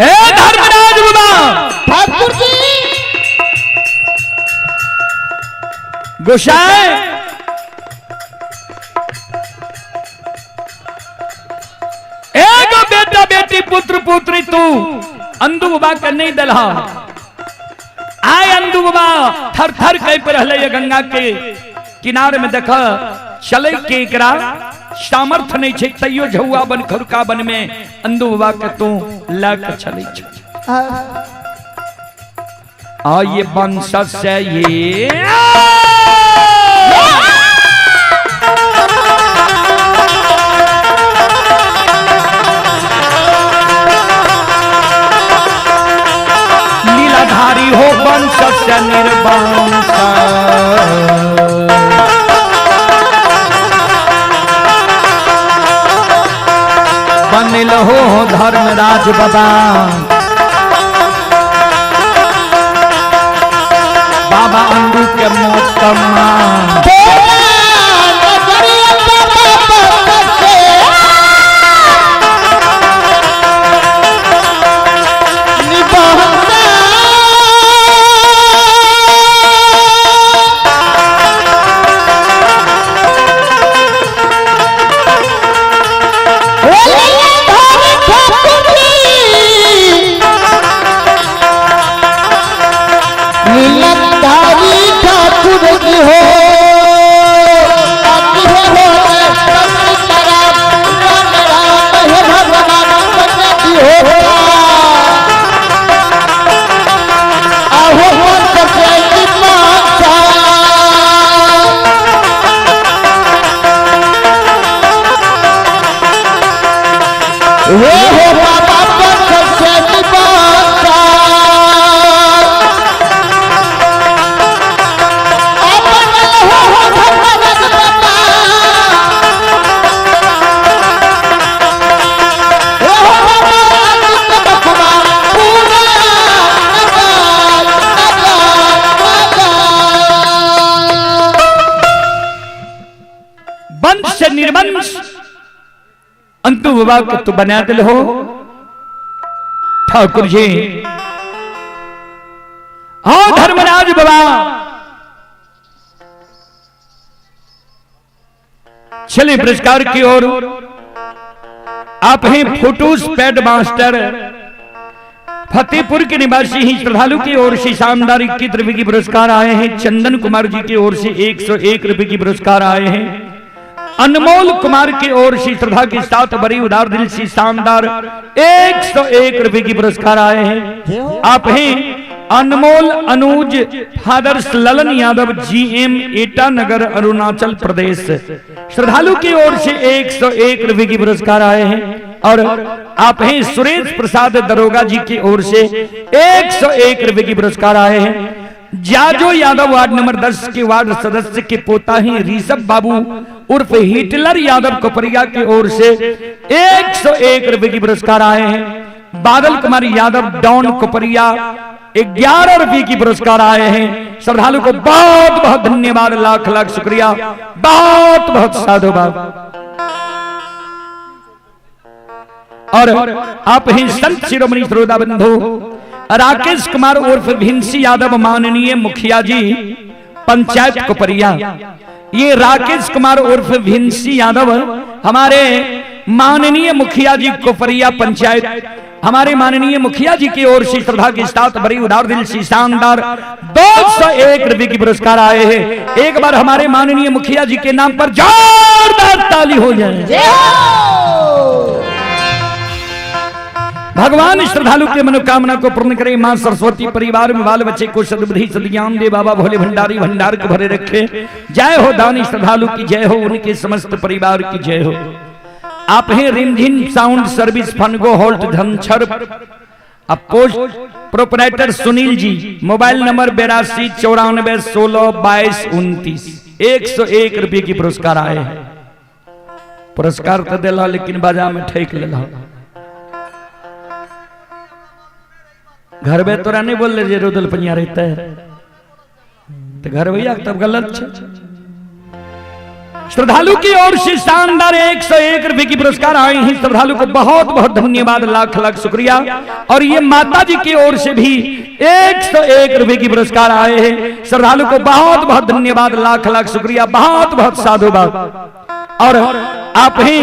ए धर्मराज बाबा ठाकुर जी गोसाई एगो बेटा बेटी पुत्र पुत्री तू अंदू बाबा के नहीं दलहा। आय अंदू बाबा थर थर कह पर रहले ये गंगा के किनारे में देख चले के एकरा सामर्थ्य नहीं छे तैयो झौआ बन खरुका बन में अंदू बाबा के तू ल के चले छे। आ ये वंश से ये लीलाधारी हो वंश से निर्वंश। बनल हो धर्मराज बाबा बाबा अंडू के मोतमा ठाकुर जी हो हे हो बाबा पर सबसे निबासा अपन हो हो धर्मराज बाबा हे हो बाबा आदित्य बखवा पूरा नगार नगार नगार। वंश से निर्वंश अंतु बाबा के तू बना दिल हो ठाकुर जी। हाँ धर्मराज बाबा चले पुरस्कार की ओर। आप हैं फोटोज पैड मास्टर फतेहपुर के निवासी ही श्रद्धालु की ओर से शानदार 21 रुपए की पुरस्कार आए हैं। चंदन कुमार जी की ओर से 101 रुपए की पुरस्कार आए हैं। अनमोल कुमार की ओर से श्रद्धा के साथ बड़ी उदार दिल से शानदार 101 रुपए की पुरस्कार आए हैं। आप हैं अनमोल अनुज फादर्स ललन यादव जीएम एटानगर अरुणाचल प्रदेश श्रद्धालु की ओर से 101 रुपए की पुरस्कार आए हैं। और आप हैं सुरेश प्रसाद दरोगा जी की ओर से 101 रुपए की पुरस्कार आए हैं। जाजो यादव वार्ड नंबर 10 के वार्ड सदस्य के पोता ही ऋषभ बाबू उर्फ हिटलर यादव कोपरिया की ओर से 101 रुपए की पुरस्कार आए हैं। बादल कुमार यादव डॉन कोपरिया 11 रुपए की पुरस्कार आए हैं। श्रद्धालु को बहुत बहुत धन्यवाद, लाख लाख शुक्रिया, बहुत बहुत साधुवाद। और आप ही संत शिरोमणि श्रोता बंधु राकेश कुमार उर्फ भिंसी यादव माननीय मुखिया जी पंचायत कोपरिया, ये राकेश कुमार उर्फ भिंसी यादव हमारे माननीय मुखिया जी कोपरिया पंचायत हमारे माननीय मुखिया जी की ओर से श्रद्धा के साथ बड़ी उदार दिल से शानदार 201 रुपए की पुरस्कार आए हैं। एक बार हमारे माननीय मुखिया जी के नाम पर जोरदार ताली हो जाए। भगवान श्रद्धालु के मनोकामना को पूर्ण करे। मां सरस्वती परिवार में बाल बच्चे को सद्बुद्धि सद्ज्ञान दे। बाबा भोले भंडारी भंडार को भरे रखे। जय हो दानी श्रद्धालु की जय हो, उनके समस्त परिवार की जय हो। आप हैं रिमझिम साउंड सर्विस फनगो होल्ट धनछर अब post proprietor Sunil ji, mobile number 82 94 16 22 29 101 रुपये की पुरस्कार आए हैं। पुरस्कार तो दिला लेकिन बाजार में ठेक लेला। घर में तोरा नहीं बोल रहे रुदल पनिया रहता है तो घर भैया तब गलत छे। श्रद्धालु की ओर से शानदार 101 रुपए की पुरस्कार आए हैं। श्रद्धालु को बहुत बहुत धन्यवाद, लाख लाख शुक्रिया। और ये माता जी की ओर से भी 101 रुपए की पुरस्कार आए हैं। श्रद्धालु को बहुत बहुत धन्यवाद, लाख लाख शुक्रिया, बहुत बहुत साधुवाद। और आप ही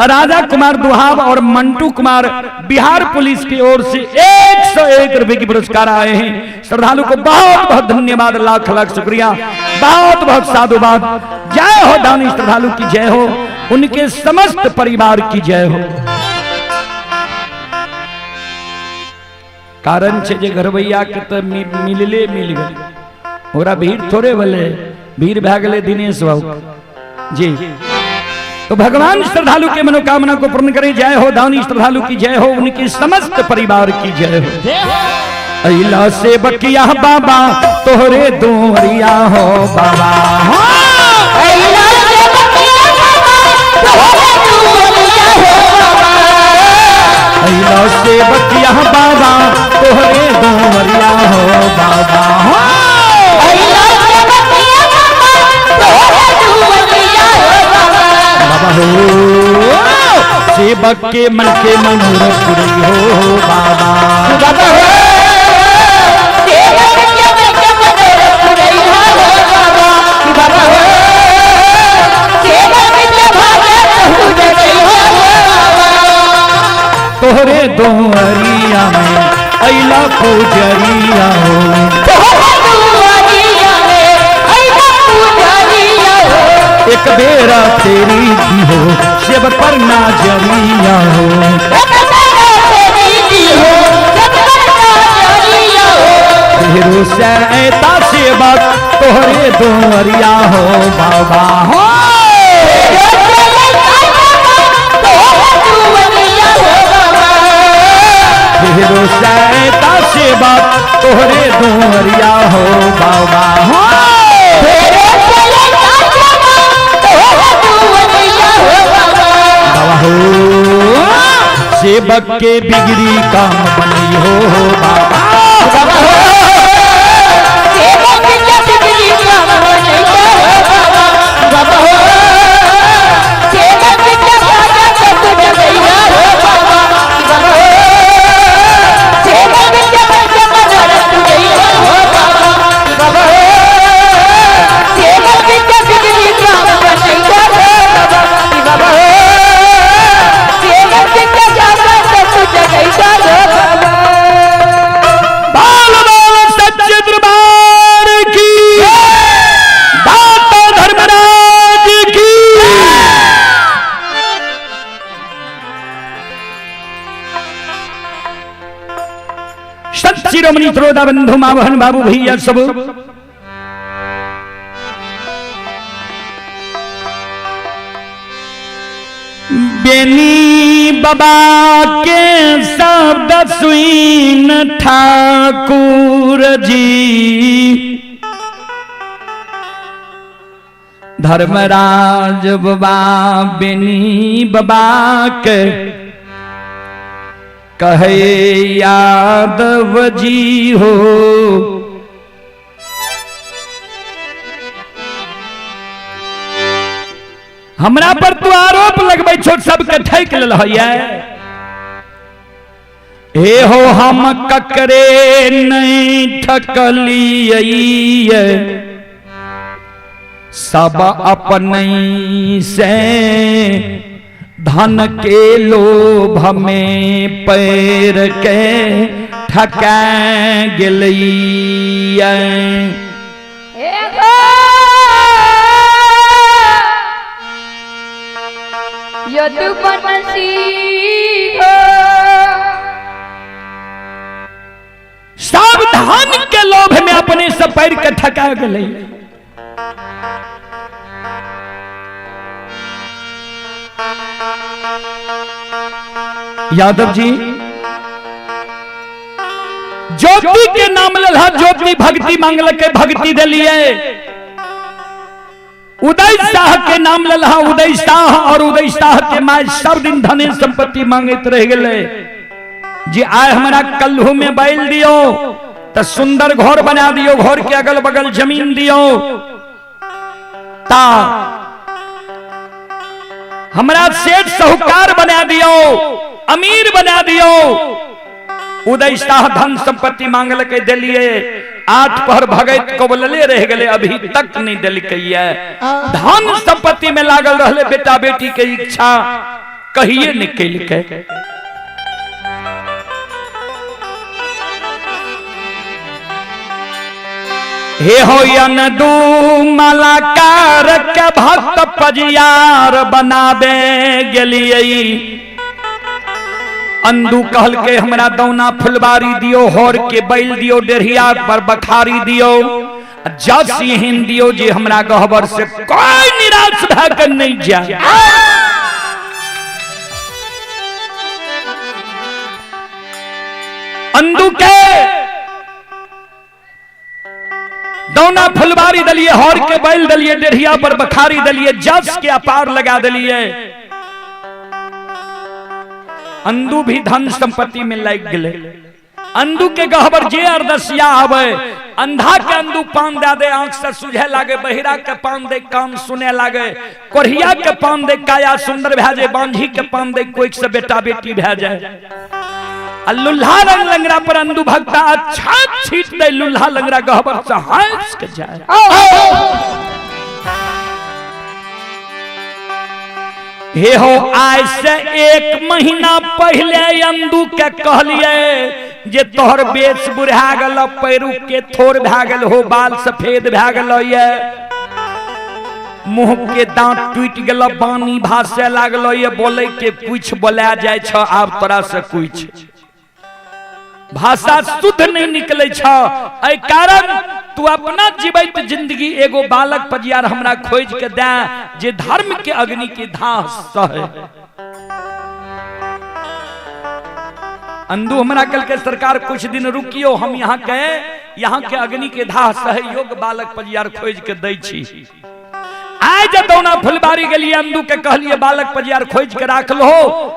राजा कुमार दुहाब और मंटू कुमार बिहार पुलिस की ओर से 101 रुपए की पुरस्कार आए हैं। श्रद्धालु को बहुत बहुत धन्यवाद, लाख लाख शुक्रिया, बहुत बहुत साधुवाद। जय हो दानी श्रद्धालु की जय हो, उनके समस्त परिवार की जय हो। कारण छे जे घरवैया के तो मिलले मिल गए, ओकरा भीड़ थोड़े भले, भीड़ भए गेलै दिनेश बाबू जी। तो भगवान श्रद्धालु के मनोकामना को पूर्ण करें। जय हो दानी श्रद्धालु की जय हो, उनके समस्त परिवार की जय हो। अइला से बकिया बाबा तोहरे दोहरिया हो बाबा। अइला से बकिया बाबा तोहरे दुआरिया हो बाबा। अइला से बकिया बाबा तोहरे दोहरिया हो बाबा। अइला से बकिया बाबा तोहरे दुआरिया हो बाबा। बाबा हो सेवक के मन के मनोरथ पुरई हो बाबा। बाबा हो सेवक के मन के मनोरथ पुरैया हो बाबा। बाबा हो सेवक के भागे कहू जगैया हो बाबा। तोहरे दोहरिया में अइला पुजरिया हो। तोहरे दुआरिया में अइला पुजरिया हो। एक बेरा तेरी दी हो सेवक पर नाजरिया हो। एक बेरा तेरी दी हो सेवक पर नाजरिया हो। तेरो से ऐता सेवक तोहरे दोहरिया हो बाबा हो। तेरो से ऐता सेवक तोहरे दोहरिया हो बाबा हो। बाबा हो सेवक के बिगड़ी काम बनई हो बाबा। बाल बाल सच्चे दरबार की, दाता धर्मराज की। सत शिरोमणि श्रोता बंधु माँ बहन बाबू भैया सब बेनी बाबा के शब्द सुन ठाकुर जी धर्मराज बाबा बेनी बाबा के कहे यादव जी हो। हमरा पर तू आरोप लगबै छो सबके ठकि लेल है। हे हो हम ककरे नहीं ठकलियै, सब अपने से धन के लोभ में पैर के ठका गेलियै। यदुवंशी सब धन के लोभ में अपने से पैर के ठका गेलै। यादव जी ज्योति के नाम ललहा ज्योति भक्ति मांगल के भक्ति दिलिए। उदय शाह के नाम ललहा उदय शाह और उदय शाह के my सब दिन धने संपत्ति मांगत रह गए। जे आय हमारा कल्हू में बैल दियो तो सुंदर घर बना दियो, घर के अगल बगल जमीन दियो, ता हमरा सेठ साहूकार बना दियो, अमीर बना दियो। उदय शाह धन संपत्ति मांगलकै, देलिए। 8 पहर भगैत कबलले रह गेलै, अभी तक नहीं देलकै। धन संपत्ति में लागल रहले, बेटा बेटी के इच्छा कहिए नहीं केलकै। हे हो दू मालाकार के भक्त पजियार बनाबे गेलिए। अंदू कहल के हमरा दौना फुलबारी दियो, होर के बैल दियो, डेढ़िया पर बखारी दियो, जस एहन दियो जे हमरा गहबर से कोई निराश भए के नहीं जाए। अंदू के दौना फुलबारी दलिए, हर के बैल दलिए, डेढ़िया पर बखारी दलिए, जस के अपार लगा दलिए। अंदू भी धन संपत्ति में लग गए। अंदू के गहबर जे अरदसिया आवे, अंधा के अंदू पान दे दे, आंख से सुझे लागे, बहिरा के पान दे कान सुने लागे, कोढ़िया के पान दे काया सुंदर भए जाए, बांझी के पान दे कोई से बेटा बेटी भए जाए। लुल्हा रंग लंगड़ा पर अंदू भक्ता अच्छा छीट दे, लुल्हा लंगड़ा गहबर से हंस के जाए। हे हो आज से 1 महीना पहले अंदू के कहलिए जे तोहर बेच बुढ़ा गल, पैरू के थोर भए गेल हो, बाल सफेद भए गेल ये, मुंह के दांत टूट गेल, बानी भासे लागल ये, बोले के कुछ बोला जाय छ, आब तोरा से कुछ भाषा शुद्ध नहीं निकले छ। एहि कारण तू अपना जीवित जिंदगी एगो बालक पजियार हमरा खोज के दे जे धर्म के अग्नि के धाह सहे। अंदू हमरा कल के सरकार कुछ दिन रुकियो, हम यहाँ के अग्नि के धाह सहे योग बालक पजियार खोज के दै छी। आइ जे दौना फुलबारी गेलिए, अंदू के कहलिए बालक पजियार खोज के राख लो,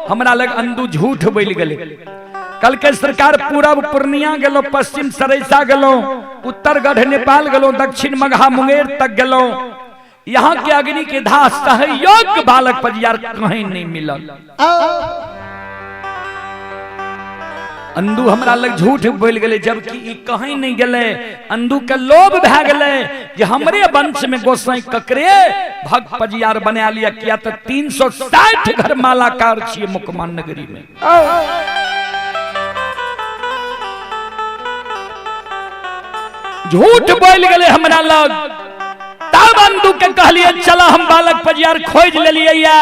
हमरा लग अंदू झूठ बोल गेलै। कल के सरकार पूरब पूर्णिया गेलो, पश्चिम सरैसा गेलो, उत्तरगढ़ नेपाल गेलो, दक्षिण मगहा मुंगेर तक गेलो, यहाँ के अग्नि के धाह सहयोग बालक पजियार कहीं नहीं मिलल। अंदू हमरा लग झूठ बोल गेलै, जबकि ई कहीं नहीं गेलै। अंदू के लोभ भए गेलै जे हमरे वंश में गोसाई ककरे भक्त पजियार बना लिया, किया तो 360 घर मालाकार छियै मुकमान नगरी में। झूठ बोल गेलै हमरा लग। तब अंदू के कहलिए चला हम बालक पजियार खोज लेलिए,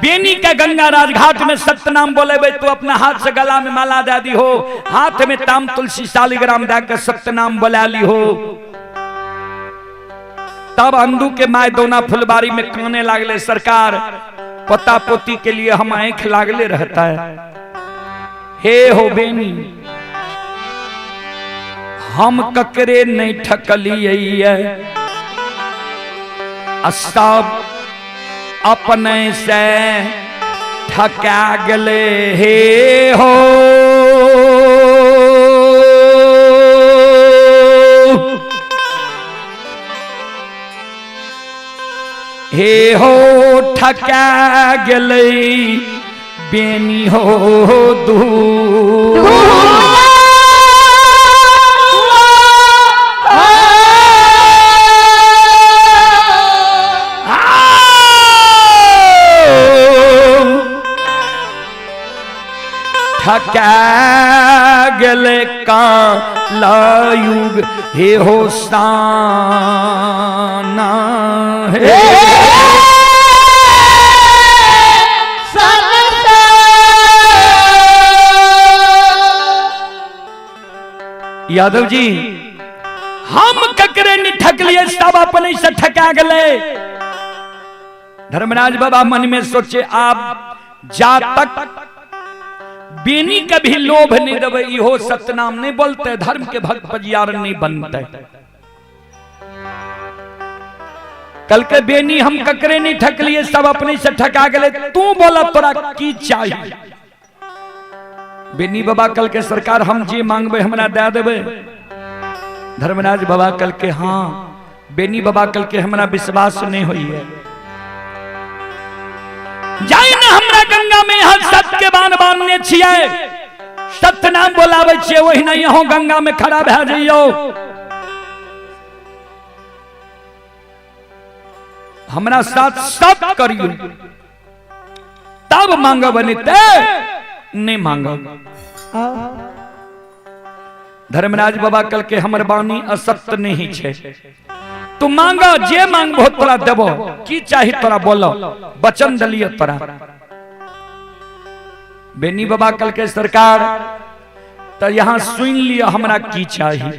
बेनी के गंगा राजघाट में सत्यनाम बोलेबे, तू अपना हाथ से गला में माला दे दी हो, हाथ में ताम तुलसी शालिग्राम दे के सत्यनाम बोला ली हो। तब अंदू के my दौना फुलबारी में काने लागले, सरकार पोता पोती के लिए हम आंख लागले रहता है। हे हो बेनी, हम ककरे नहीं ठकलिए, सब अपने से ठका गले। हे हो हे हो ठका गले बेनी हो दू। ठका गले कालयुग हे हो साना हे। यादव जी हम ककरे नहीं ठकलिए, सब अपने से ठका गले। धर्मराज बाबा मन में सोचे आप जा तक बेनी कभी लोभ नहीं देवे, इहो सत्यनाम नहीं बोलते, धर्म के भक्त पजियार नहीं बनते। कल के बेनी हम ककरे नहीं ठकलिए, सब अपने से ठका गए, तू बोला तोरा की चाहिए। बेनी बाबा कल के सरकार हम जे मांगबे हमरा दे देबे। धर्मराज बाबा कल के हाँ। बेनी बाबा कल के हमरा विश्वास नहीं होई है। जाई ने हमरा गंगा में यहाँ सत्य के बान बांधने छियै, सत्य नाम बोलाबै छियै, ओहिना यहाँ गंगा में खड़ा भए जइयौ। हमरा साथ सब करियो तब मांगब, नहीं ते नहीं मांगब। धर्मराज बाबा कल के हमर बानी असत्य नहीं छे, तू मांग जे मांगबो तोरा देबो, की चाही तोरा बोलो, वचन दलियो तोरा। बेनी बाबा कल के सरकार तो यहां सुन लियो हमरा की चाही।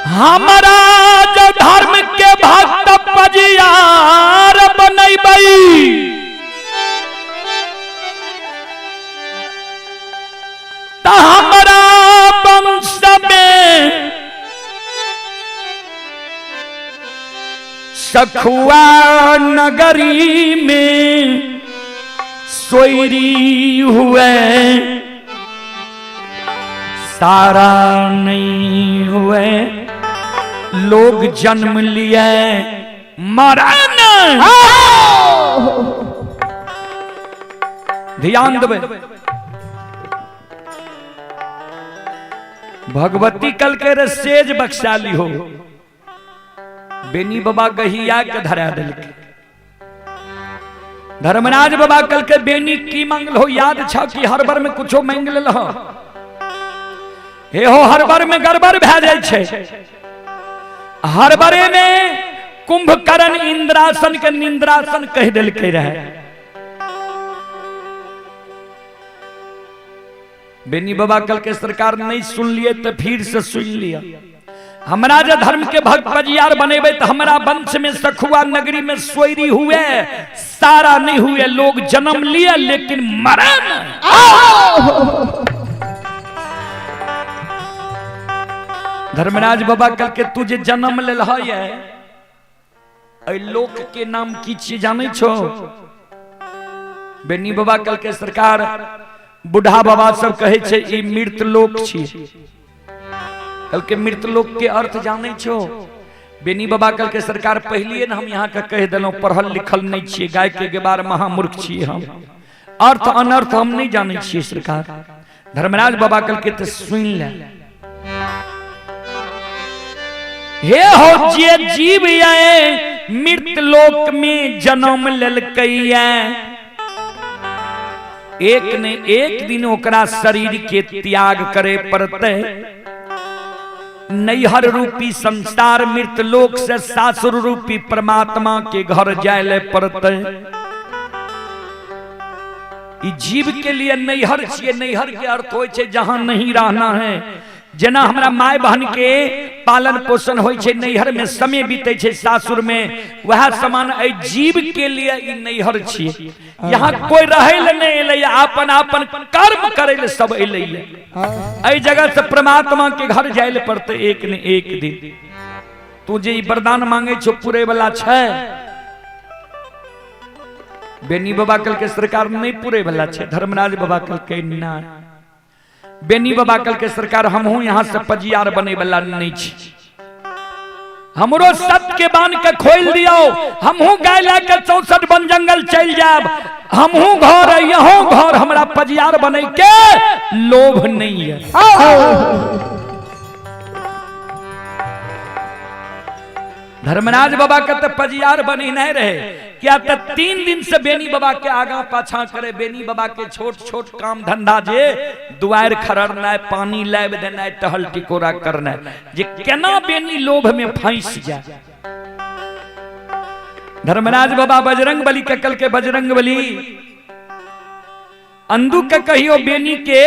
हमारा जो धर्म के भक्त पजियार बनैबई, त हमारा वंश में सखुआ नगरी में सोयरी हुए, सारा नहीं हुए, लोग जन्म लिए मरण। ध्यान देवे, भगवती कल के रे सेज बख्शाली हो, बेनी बाबा गहिया के धरा दिल के। धर्मराज बाबा कल के बेनी की मांगल हो, याद छ कि हर बार में कुछो मांग लेल हो, हे हो हर बार में गड़बड़ भए जाइ छै। हर बारे में कुंभकर्ण इंद्रासन के निंद्रासन कह देलकै रहे। बेनी बाबा कल के सरकार नहीं सुन लिए तो फिर से सुन लिया। हमरा जे धर्म के भक्त पजियार बनेबे तो हमरा वंश में सखुआ नगरी में सोयरी हुए, सारा नहीं हुए, लोग जन्म लिए लेकिन मरण। धर्मराज बाबा कल के तू जे जन्म लेल है, लोक के नाम की चीज जाने छो? बेनी बाबा कल के सरकार बुढ़ा बाबा सब कहे छे ई मृत लोक छी। कल के मृत लोक के अर्थ जाने छो? बेनी बाबा कल के सरकार पहलिए न हम यहाँ के कह देलहुँ, पढ़ल लिखल नहीं छियै, गाय के गेबार महामूर्ख छियै हम, अर्थ अनर्थ हम नहीं जाने छियै सरकार। धर्मराज बाबा कल के तो सुन ले, हे हो जे जीव आए मृत लोक में जन्म लेलकै, एक ने एक दिन ओकरा शरीर के त्याग करे पड़ते। नैहर रूपी संसार मृत लोक से सासुर रूपी परमात्मा के घर जाए ले पड़ते। जीव के लिए नैहर छियै, नैहर के अर्थ होइ छै जहां नहीं रहना है। जेना हमरा my बहन के पालन पोषण होइ छै नैहर में, समय बीते छै सासुर में, वह समान एहि जीव के लिए ई नैहर छियै। यहाँ कोई रहै ले नहीं एलै, आपन आपन कर्म करै ले सब एलै। एहि जगह से परमात्मा के घर जाय ले पड़तै एक ने एक दिन। तू जे ई वरदान मांगे छो पूरे वाला छै? बेनी बाबा कल के सरकार नहीं पूरे वाला छै। धर्मराज बाबा कल के ना, बेनी बाबा कल के सरकार हमहू यहाँ से पजियार बने वाला नहीं छी, हमरो सत्य के बांध के खोल दियो, हमहू गाय ला के 64 वन जंगल चल जाब, हमहू घर यहो घर, हमरा पजियार बने के लोभ नहीं है। धर्मराज बाबा के तो पजियार बनी नहीं रहे, क्या तो 3 दिन से बेनी बाबा के आगा पाछा करे, बेनी बाबा के छोट छोट काम धंधा जे दुआर खरड़नाय, पानी लाब देनाय, टहल टिकोरा करनाय, जे केना बेनी लोभ में फंस जाए। धर्मराज बाबा बजरंग बली के कल के बजरंग बली अंदू के कहियो बेनी के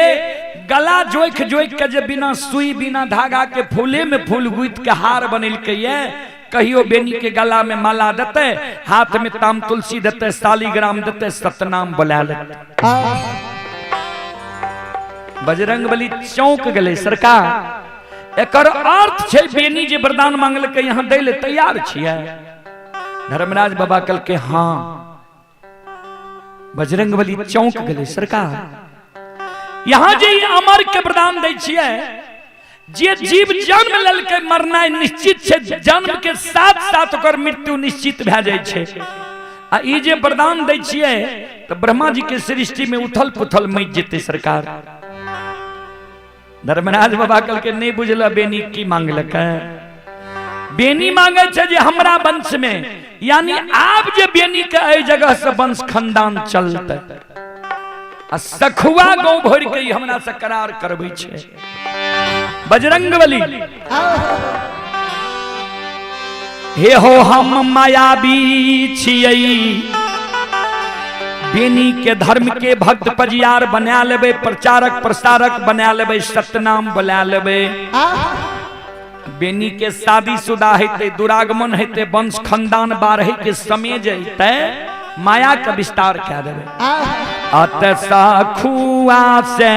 गला जोख जोख के जे बिना सुई बिना धागा के फूले में फूल गुथ के हार बनेलकै, कहियो बेनी के गला में माला देते, हाथ में ताम तुलसी देते, शालिग्राम देते, सतनाम बोला लेते। बजरंग बली चौंक गए, सरकार एकर अर्थ छै बेनी जे वरदान मांगलकै यहाँ दै ले तैयार छियै? धर्मराज बाबा कल के हाँ। बजरंग बली चौंक गए, सरकार यहाँ जे अमर के वरदान दै छियै, जे जीव जन्म लेलकै मरनाइ निश्चित छै, जन्म के साथ साथ ओकर मृत्यु निश्चित भए जाइ छै। आ ई जे वरदान दै छियै तऽ ब्रह्मा जी के सृष्टि में उथल पुथल मचि जेतै सरकार। धर्मराज बाबा कहलकै नहि बुझल बेनी की मांगलकै। बेनी मांगे छै जे हमरा वंश में, यानी आब जे बेनी के एहि जगह से वंश खानदान चलतै, आ सखुआ गाँव भरि के ई हमरा से करार करबै छै। बजरंग बली हे हो हम मायावी छियै, बेनी के धर्म के भक्त पजियार बना लेबै, प्रचारक प्रसारक बना लेबै, सतनाम बना लेबै। बेनी के शादी शुदा हेतै, दुरागमन हेतै, वंश खानदान बाढ़े के समय जैतै, माया के विस्तार कए देबै। अत सखुआ से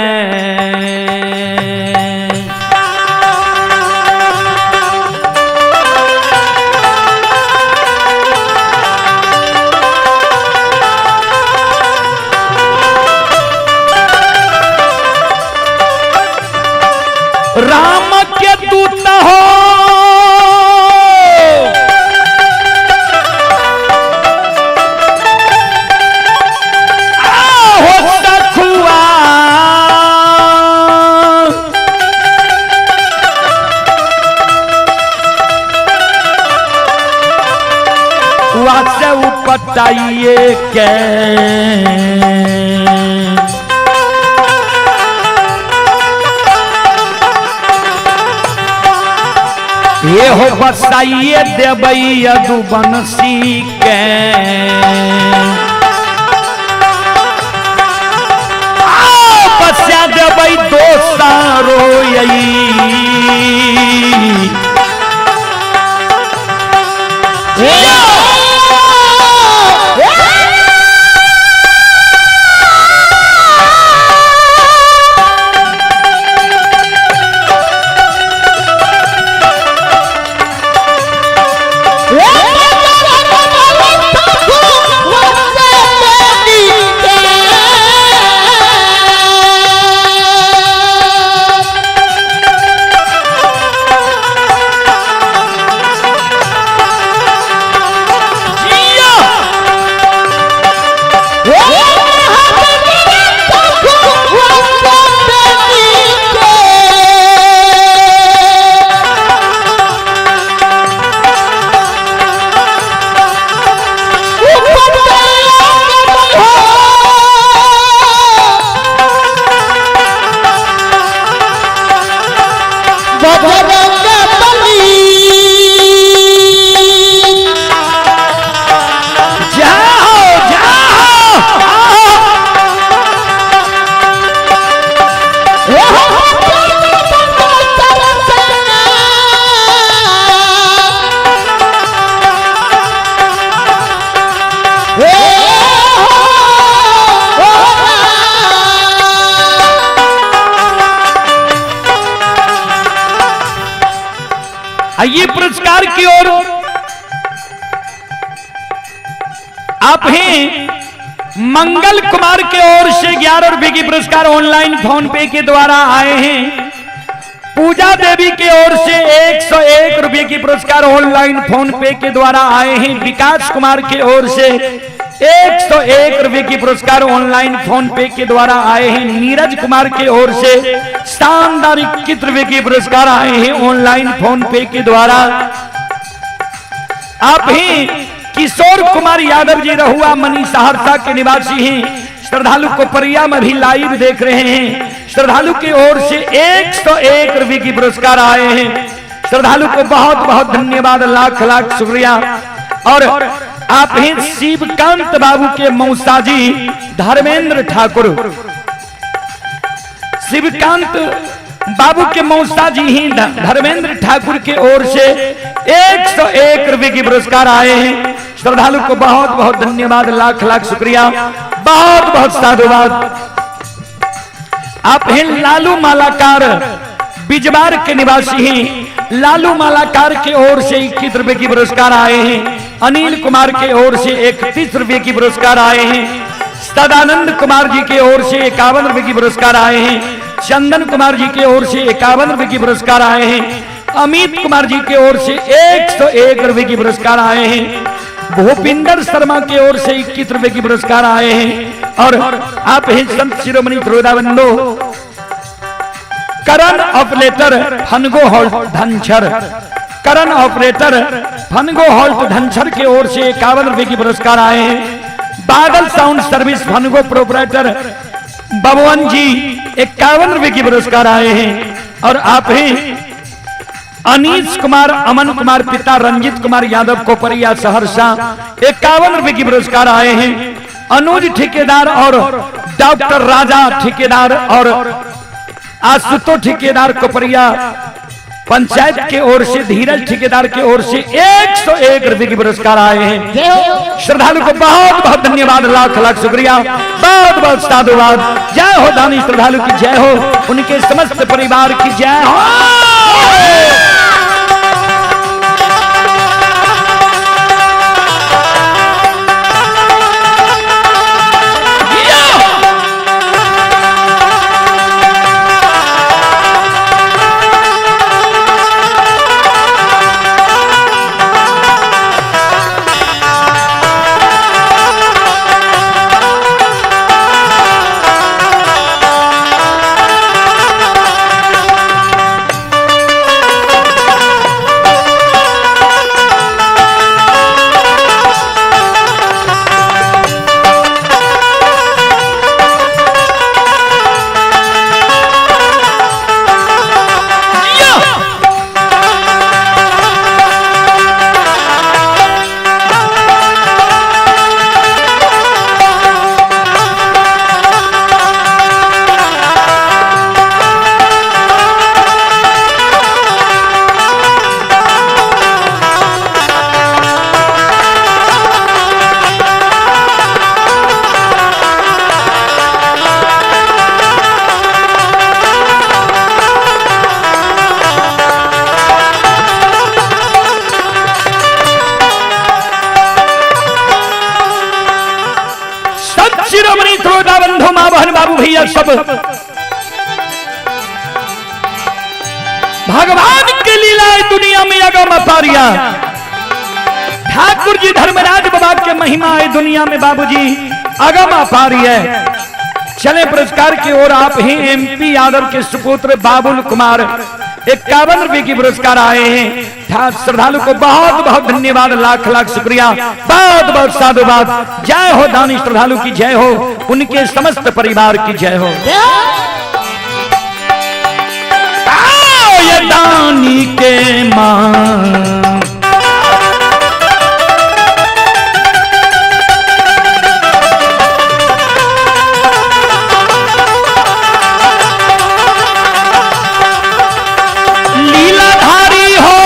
राम के दूत हो, आहो सखुआ से उपटाइए के ये हो बसाइए देबै यदुवंशी के। आओ बसा देबै दोसरो यई। जिया बजरंग बली जाओ जाओ आओ। आइए पुरस्कार की ओर आप हैं मंगल कुमार के ओर से 11 रुपए की पुरस्कार ऑनलाइन फोन पे के द्वारा आए हैं। पूजा देवी के ओर से 101 रुपए की पुरस्कार ऑनलाइन फोन पे के द्वारा आए हैं। विकास कुमार के ओर से 101 रुपए की पुरस्कार ऑनलाइन फोन पे के द्वारा आए हैं। नीरज कुमार के ओर से शानदार 21 रुपए की पुरस्कार आए हैं ऑनलाइन फोन पे के द्वारा। आप ही किशोर कुमार यादव जी रहुआ मनी सहरसा के निवासी हैं। श्रद्धालु कोपरिया में भी लाइव देख रहे हैं। श्रद्धालु की ओर से 101 रुपए की पुरस्कार आए हैं। श्रद्धालु को बहुत बहुत धन्यवाद, लाख लाख शुक्रिया। और आप ही शिवकांत बाबू के मौसा जी धर्मेंद्र ठाकुर, शिवकांत बाबू के मौसा जी ही धर्मेंद्र ठाकुर के ओर से 101 रुपए की पुरस्कार आए हैं। श्रद्धालु को बहुत बहुत धन्यवाद, लाख लाख शुक्रिया, बहुत बहुत साधुवाद। आप हैं लालू मालाकार बिजवार के निवासी हैं। लालू मालाकार के ओर से 21 रुपए की पुरस्कार आए हैं। अनिल कुमार के ओर से 31 रुपए की पुरस्कार आए हैं। सदानंद कुमार जी के ओर से 51 रुपए की पुरस्कार आए हैं। चंदन कुमार जी की ओर से 51 रुपए की पुरस्कार आए हैं। अमित कुमार जी की ओर से 101 रुपए की पुरस्कार आए हैं। भूपिंदर शर्मा की ओर से 21 रुपए की पुरस्कार आए हैं। और आप हैं संत शिरोमणि श्रोता बंधु Karan operator Phango halt Dhanchhar, Karan operator Phango halt Dhanchhar की ओर से 51 रुपए की पुरस्कार आए हैं। Badal sound service Phango proprietor Baban ji 51 रुपए की पुरस्कार आए हैं। और आप हैं अनीश कुमार अमन कुमार पिता रंजित कुमार यादव कोपरिया सहरसा 51 रुपए की पुरस्कार आए हैं। अनुज ठेकेदार और डॉक्टर राजा ठेकेदार और आशुतोष ठेकेदार कोपरिया पंचायत के ओर से धीरज ठेकेदार के ओर से 101 रुपए की पुरस्कार आए हैं। श्रद्धालु को बहुत बहुत धन्यवाद, लाख लाख शुक्रिया, बहुत बहुत साधुवाद। जय हो दानी श्रद्धालु की जय हो, उनके समस्त परिवार की जय हो। शिरोमणि श्रोता बंधु मां बहन बाबू भैया सब भगवान की लीला है दुनिया में अगम अपारिया। ठाकुर जी धर्मराज बाबा के महिमा है दुनिया में बाबूजी अगम अपारी है। चले पुरस्कार की ओर आप ही एमपी यादव के सुपुत्र बाबुल कुमार 51 रुपए की पुरस्कार आए हैं। श्रद्धालु को बहुत बहुत धन्यवाद, लाख लाख शुक्रिया, बहुत बहुत साधुवाद। जय हो दानी श्रद्धालु की जय हो, उनके समस्त परिवार की जय हो। आओ ये दानी के मां लीलाधारी हो,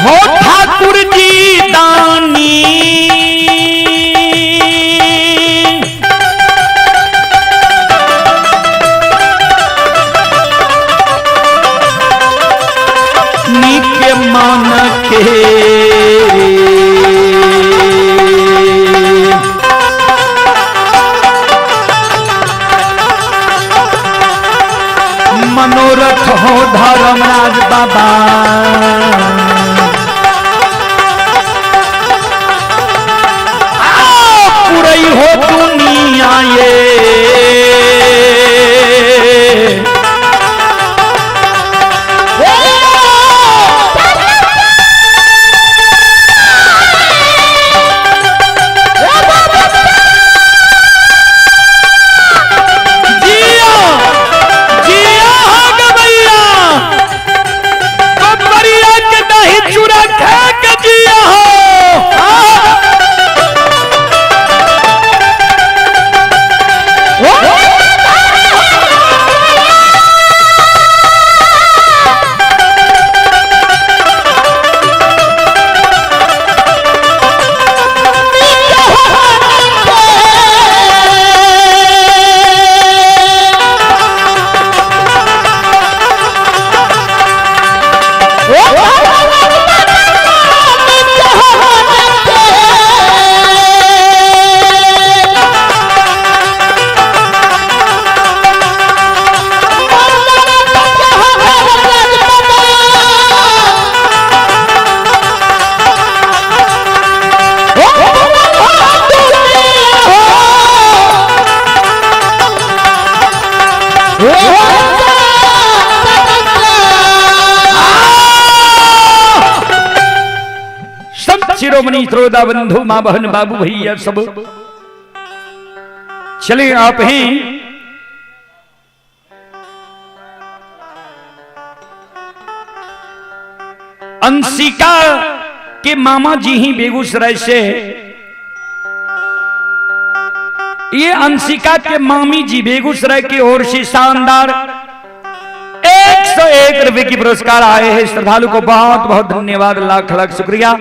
हो ठाकुर जी दानी, नीके मान के मनोरथ हो धर्मराज बाबा। पुरई हो दुनिया ये जिया जिया हो गवैया, बबरिया के शिरोमणि श्रोता बंधु माँ बहन बाबू भैया सब चलिए आप ही अंशिका के मामा जी ही बेगूसराय से, ये अंशिका के मामी जी बेगूसराय की ओर से शानदार 101 रुपए की पुरस्कार आए हैं। श्रद्धालु को बहुत बहुत धन्यवाद, लाख लाख शुक्रिया,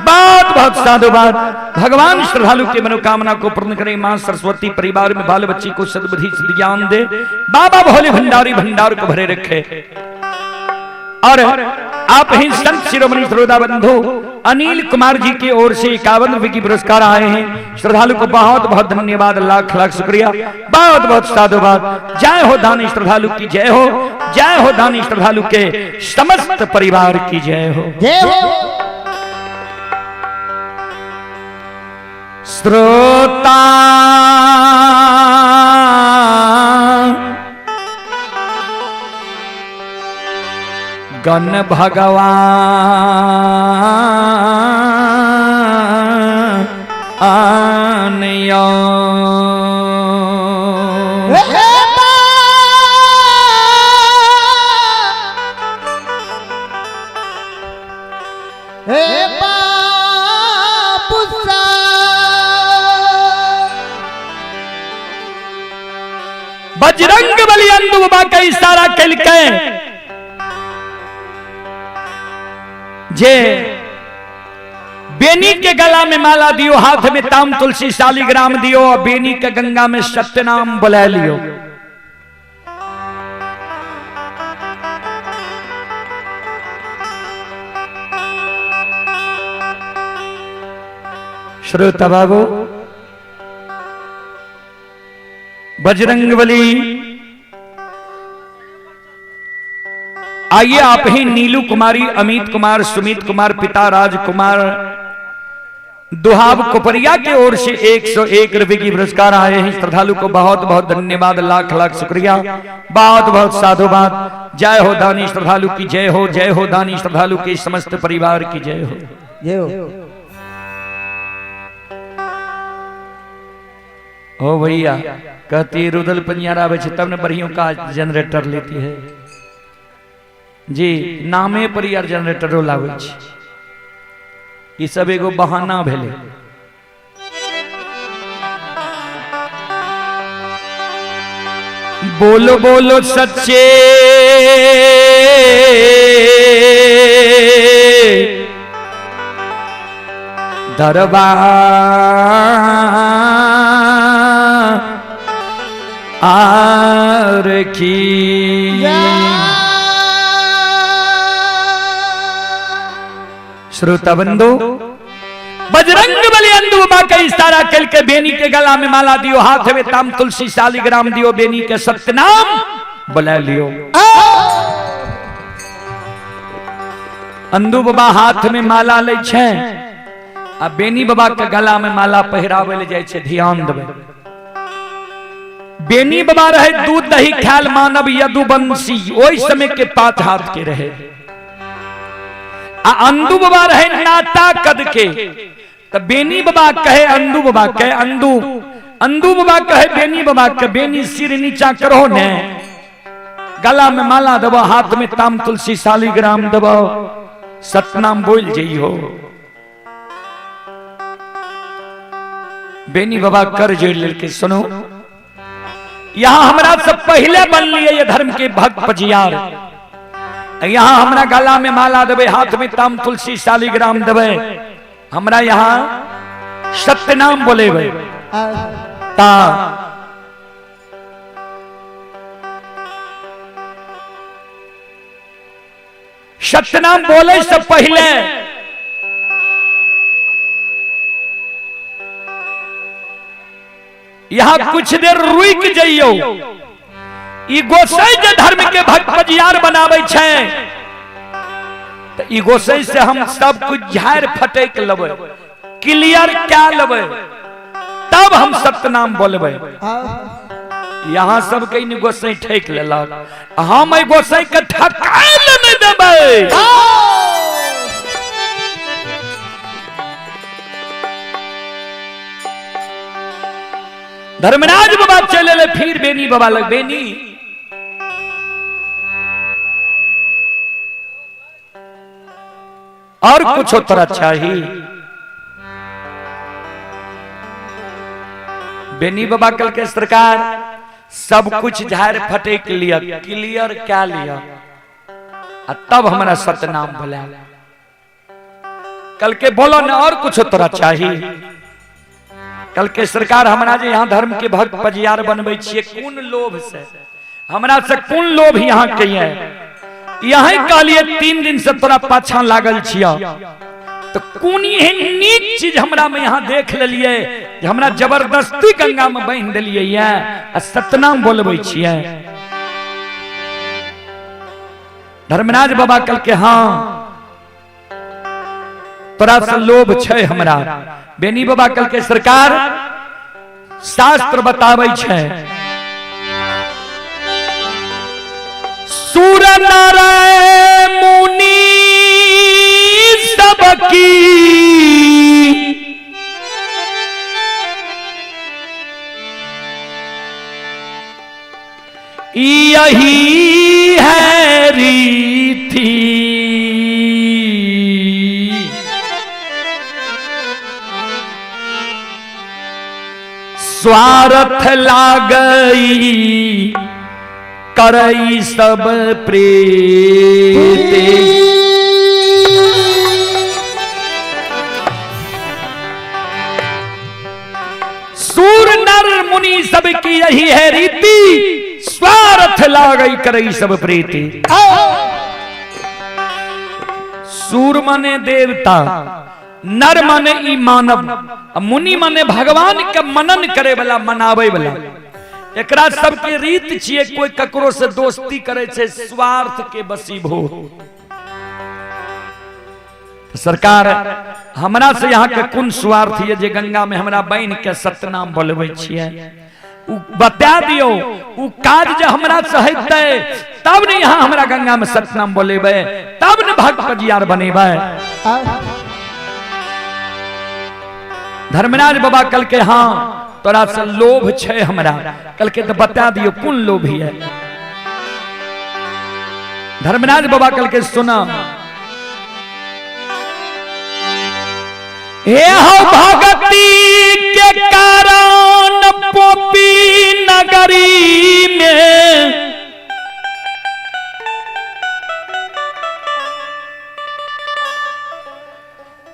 बहुत बहुत साधुवाद। भगवान श्रद्धालु की मनोकामना को पूर्ण करें। मां सरस्वती परिवार में बाल बच्ची को सद्बुद्धि ज्ञान दे। बाबा भोले भंडारी भंडार को भरे रखे। और आप ही संत शिरोमणि श्रोता बंधु अनिल कुमार जी की ओर से 51 रुपए की पुरस्कार आए हैं। श्रद्धालु को बहुत बहुत धन्यवाद, लाख लाख शुक्रिया, बहुत बहुत साधुवाद। जय हो दानी श्रद्धालु की जय हो, जय हो दानी श्रद्धालु के समस्त परिवार की जय हो, जय हो। श्रोता गण भगवान आनयो हे बाबू बजरंग बली अंदु बाबा का इशारा कलके जे बेनी के गला में माला दियो, हाथ में ताम तुलसी शालिग्राम दियो और बेनी के गंगा में सत्यनाम बुला लियो। श्रोता बाबू बजरंग बली आइए आप ही नीलू कुमारी, अमित कुमार, सुमित कुमार, पिता राजकुमार दुहाब कोपरिया के ओर से 101 रुपए की पुरस्कार आए हैं। श्रद्धालु को बहुत बहुत धन्यवाद, लाख लाख शुक्रिया, बहुत बहुत साधुवाद। जय हो दानी श्रद्धालु की जय हो, जय हो दानी श्रद्धालु के समस्त परिवार की जय हो, जय हो। ओ भैया कहती रुदल पंजारा बचे तब न बढ़ियों का जनरेटर लेती है जी, नामे पर यार जनरेटरो लावे छी। ई सब एगो बहाना भेले। बोलो बोलो सच्चे दरबार are की। श्रोता बंधु बजरंग बली अंदु बाबा के इशारा कल के बेनी के गला में माला दियो, हाथ में ताम तुलसी शालिग्राम दियो, बेनी के सत्यनाम बुला लियो। अंदु बाबा हाथ में माला लै छै आ बेनी बाबा के गला में माला पहिरावे ले जाय छै। ध्यान देबै, बेनी बाबा रहे दूध दही खायल मानव यदुवंशी, ओहि समय के 5 हाथ के रहे। आ अंदू बाबा रहे नाता कद के, त बेनी बाबा कहे अंदू बाबा कहे अंदू, अंदू बाबा कहे बेनी बाबा के बेनी सिर नीचा करो ने, गला में माला दबो, हाथ में ताम तुलसी शालिग्राम दबो, सतनाम बोल जइहो। बेनी बाबा कर जोड़ लेके सुनो, यहां हमरा सब पहले बन लिए ये धर्म के भक्त पजियार, यहाँ हमरा गला में माला देवे, हाथ में ताम तुलसी शालिग्राम देवे, हमरा यहाँ सत्यनाम बोलेबे ता सत्यनाम बोले से पहले यहाँ कुछ देर रुक जाइयो। ई गोसाई जे धर्म के भक्त पजियार बनावे छै त ई गोसाई से हम सब कुछ झाड़ फटक लेबै, क्लियर क्या लेबै, तब हम सत्यनाम बोलबै। यहाँ सब के इन गोसाई ठेक लेलक, हम एहि गोसाई के ठकाय ले नहीं देबै। धर्मराज बाबा चले ले फिर बेनी बाबा लग। बेनी और कुछ तोरा चाहिए? बेनी बाबा कल के सरकार सब कुछ झाड़ फटेक लिया, क्लियर क्या लिया, आ तब हमारा सतनाम बोला। कल के बोलो ना और कुछ तोरा चाहिए? कल के सरकार हमरा जे यहाँ धर्म के भक्त पजियार बनबै छियै कोन लोभ से, हमरा से कोन लोभ यहाँ के है? यही कहलिए 3 दिन से तोरा पाछा लागल छिया, तो कोन एहन नीक चीज हमरा में यहाँ देख लेलिए जे हमरा जबरदस्ती गंगा में बान्हि देलिए ये आ सतनाम बोलबै छियै? धर्मराज बाबा कल के हाँ तोरा से लोभ छै हमरा। बेनी बाबा कल के सरकार शास्त्र बताबै छै सूर नर मुनि सबकी यही है रीति, स्वार्थ लागई करई सब प्रीति। सूर नर मुनि सबकी यही है रीति, स्वार्थ लागई करई सब प्रीति। सूर माने देवता, नर माने ई मानव, मुनि माने भगवान के मनन करे वाला, मनावे वाला। एकरा सबके रीत छिए कोई ककरो से दोस्ती करे छे स्वार्थ के बसीभूत। सरकार हमरा से यहाँ के कोन स्वार्थ ये जे गंगा में हमरा बन के सतनाम बोलबै छिए? उ बता दियो, उ काज जे हमरा से हेतै तब ने यहाँ हमरा गंगा में सतनाम बोलेबै, तब ने भक्त पजियार बनेबै। धर्मराज बाबा कल के हाँ तोरा से लोभ छे हमरा। कल के तो बता दियो कोन लोभ है? धर्मराज बाबा कल के सुना, हे हो भगती के कारण पोपी नगरी में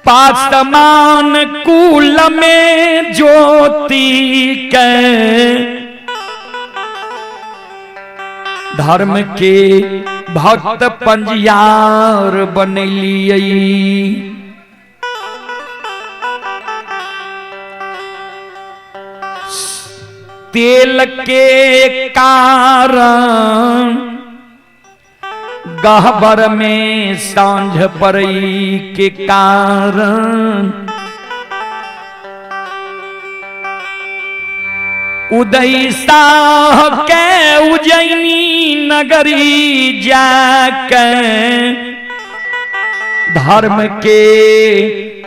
पासमान कुल में ज्योति के धर्म के भक्त पंजियार बनलिए। तेल के कारण गहबर में सांझ पड़ई के कारण उदय शाह के उज्जैनी नगरी जाके धर्म के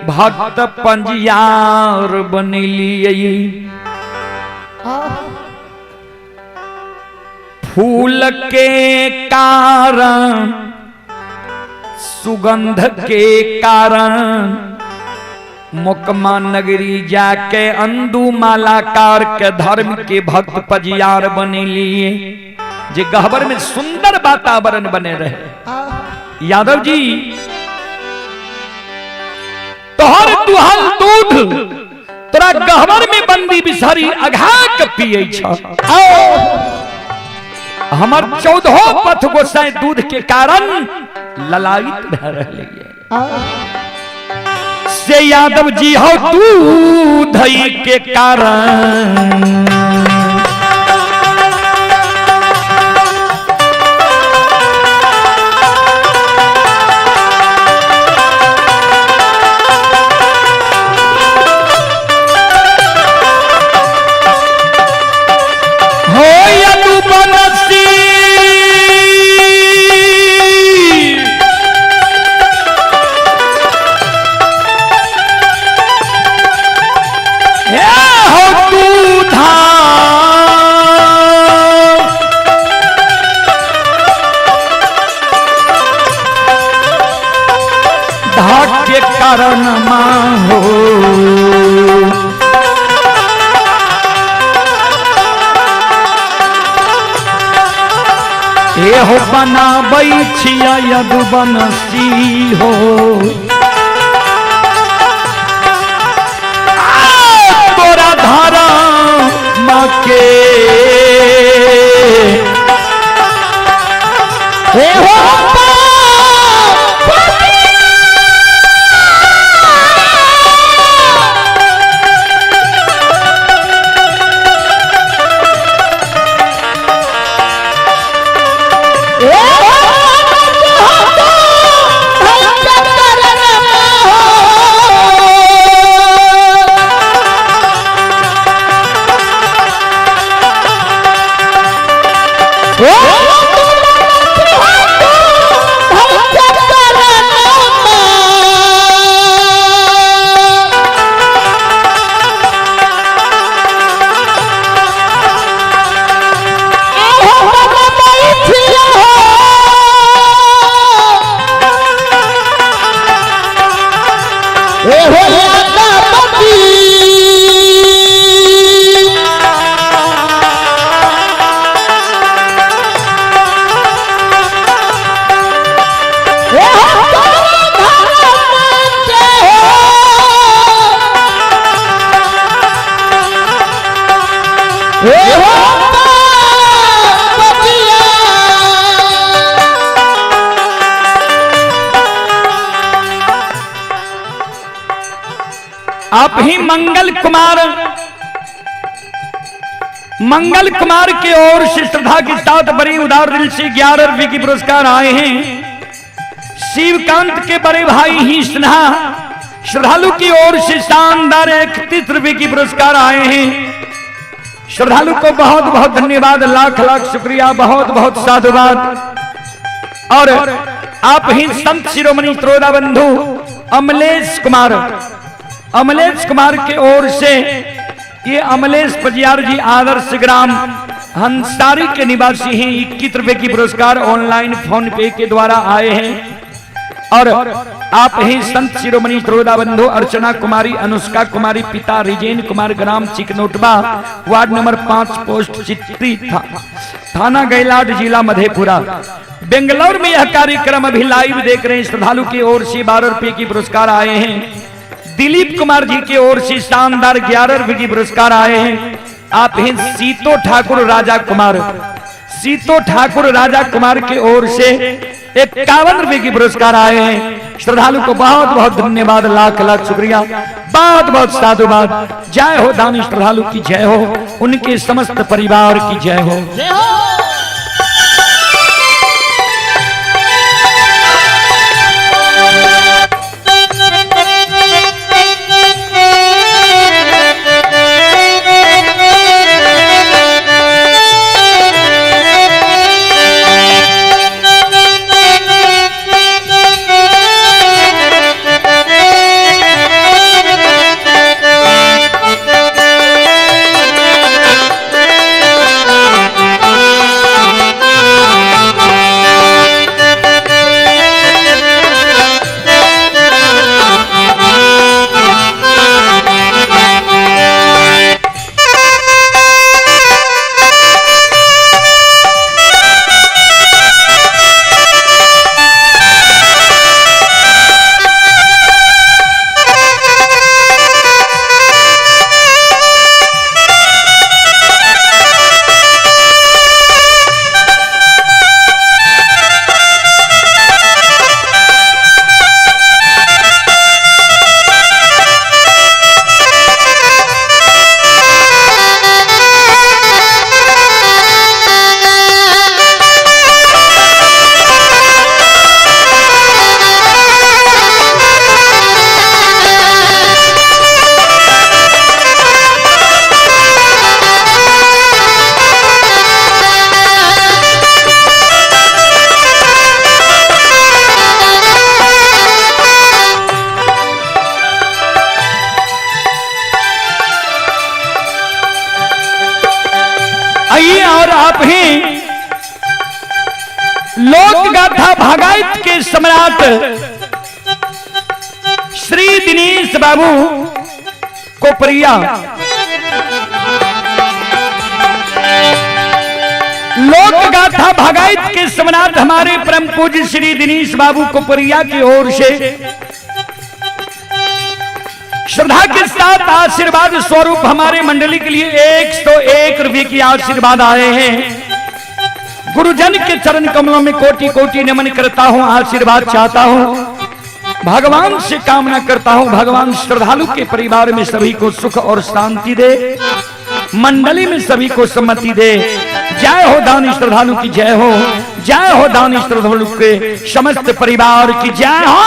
भक्त पंजियार बनलिए। फूल के कारण सुगंध के कारण मोकमा नगरी जाके अंदू मालाकार के धर्म के भक्त पजियार बने लिए, जे गहबर में सुंदर वातावरण बने रहे। यादव जी तोहर दुहल दूध तोरा गहबर में बंदी बिसरी अघा के पिए छ, हमर 14 पथ गोसाई दूध के कारण ललायित भऽ रहलै। से यादव जी हो दूध के कारण हो यदुवंशी हो दूधा कारण हो। ए हो बनाबै छिया यदुवंशी हो। तोरा धारा के हे हो आप ही मंगल कुमार, मंगल कुमार की ओर से श्रद्धा के साथ बड़ी उदार दिल से 11 रुपए की पुरस्कार आए हैं। शिवकांत के बड़े भाई ही स्नेहा श्रद्धालु की ओर से शानदार 31 रुपए की पुरस्कार आए हैं। श्रद्धालु को बहुत बहुत धन्यवाद, लाख लाख शुक्रिया, बहुत बहुत साधुवाद। और आप ही संत शिरोमणि त्रोदा बंधु अमलेश कुमार, अमलेश कुमार के ओर से ये अमलेश पजियार जी आदर्श ग्राम हंसारी के निवासी हैं, 21 रुपए की पुरस्कार ऑनलाइन फोन पे के द्वारा आए हैं। और आप ही संत शिरोमणि त्रोदा बंधु अर्चना कुमारी, अनुष्का कुमारी, पिता रिजेन कुमार, ग्राम चिकनोटबा, वार्ड नंबर 5, पोस्ट चित्री, थाना गैलाट, जिला मधेपुरा, बेंगलोर में यह कार्यक्रम अभी लाइव देख रहे हैं। श्रद्धालु की ओर से 12 रुपए की पुरस्कार आए हैं। दिलीप कुमार जी की ओर से शानदार 11 रुपए की पुरस्कार आए हैं। आप हैं सीतो ठाकुर राजा कुमार, सीतो ठाकुर राजा कुमार की ओर से 51 रुपए की पुरस्कार आए हैं। श्रद्धालु को बहुत बहुत धन्यवाद, लाख लाख शुक्रिया, बहुत बहुत साधुवाद। जय हो दानी श्रद्धालु की जय हो, उनके समस्त परिवार की जय हो। आइए और आप ही लोक गाथा भागायत के सम्राट श्री दिनेश बाबू कोपरिया लोक गाथा भगायत के सम्राट हमारे परम पूज्य श्री दिनेश बाबू कोपरिया की ओर से श्रद्धा के साथ आशीर्वाद स्वरूप हमारे मंडली के लिए 101 रुपये की आशीर्वाद आए हैं। गुरुजन के चरण कमलों में कोटि कोटि नमन करता हूं, आशीर्वाद चाहता हूं, भगवान से कामना करता हूं, भगवान श्रद्धालु के परिवार में सभी को सुख और शांति दे, मंडली में सभी को सम्मति दे। जय हो दानी श्रद्धालु की जय हो, जय हो दानी श्रद्धालु के समस्त परिवार की जय हो।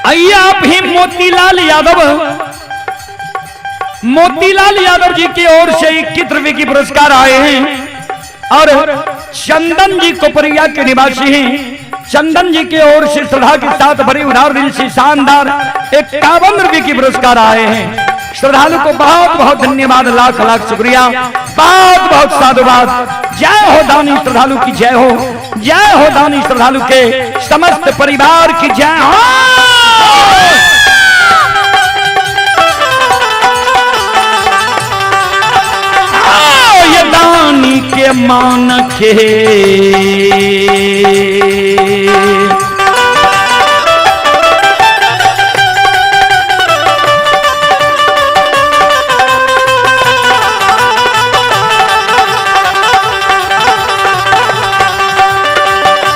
आइए आप ही मोतीलाल यादव, मोतीलाल यादव जी की ओर से 21 रुपए की पुरस्कार आए हैं और चंदन जी कोपरिया के निवासी हैं। चंदन जी की ओर से श्रद्धा के साथ भरी उधार दिल से शानदार 51 रुपए की पुरस्कार आए हैं। श्रद्धालु को बहुत बहुत धन्यवाद, लाख लाख शुक्रिया, बहुत बहुत साधुवाद। जय हो दानी श्रद्धालु की जय हो, जय हो दानी श्रद्धालु के समस्त परिवार की जय हो। ये दानी के मान के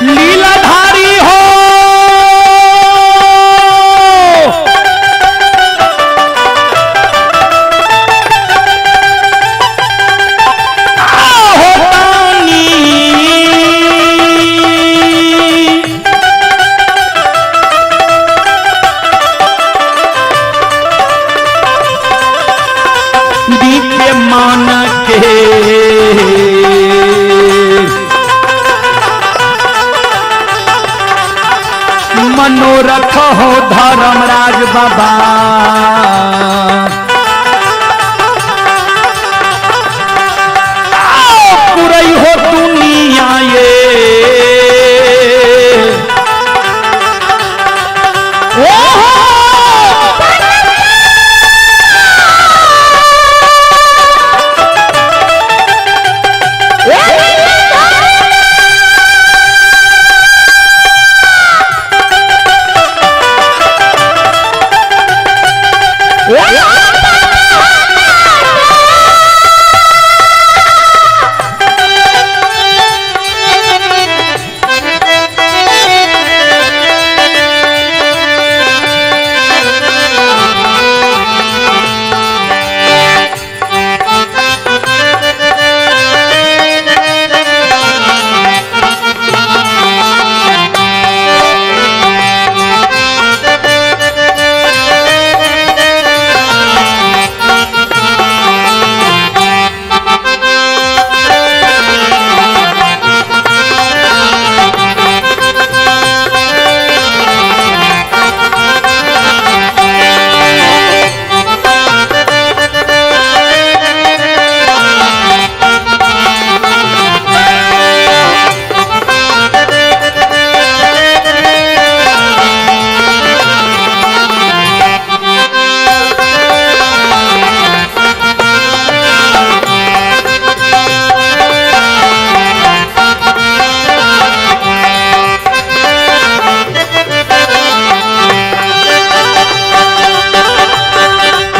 लीलाधारी हो, आहो दानी दीप्य मान के मनोरथ हो धर्मराज बाबा। पुरई हो दुनिया ये ओ हो।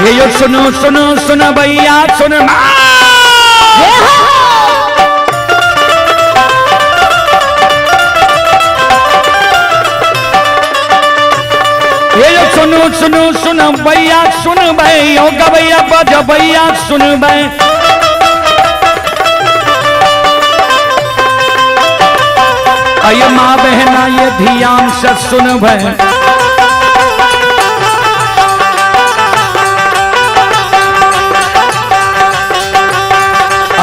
हे यो सुनो सुनो सुन भैया सुन हे यो सुनो सुनो सुन भैया सुन भैया गवैया बज भैया सुन भै अय माँ बहना ये ध्यान से सुन भै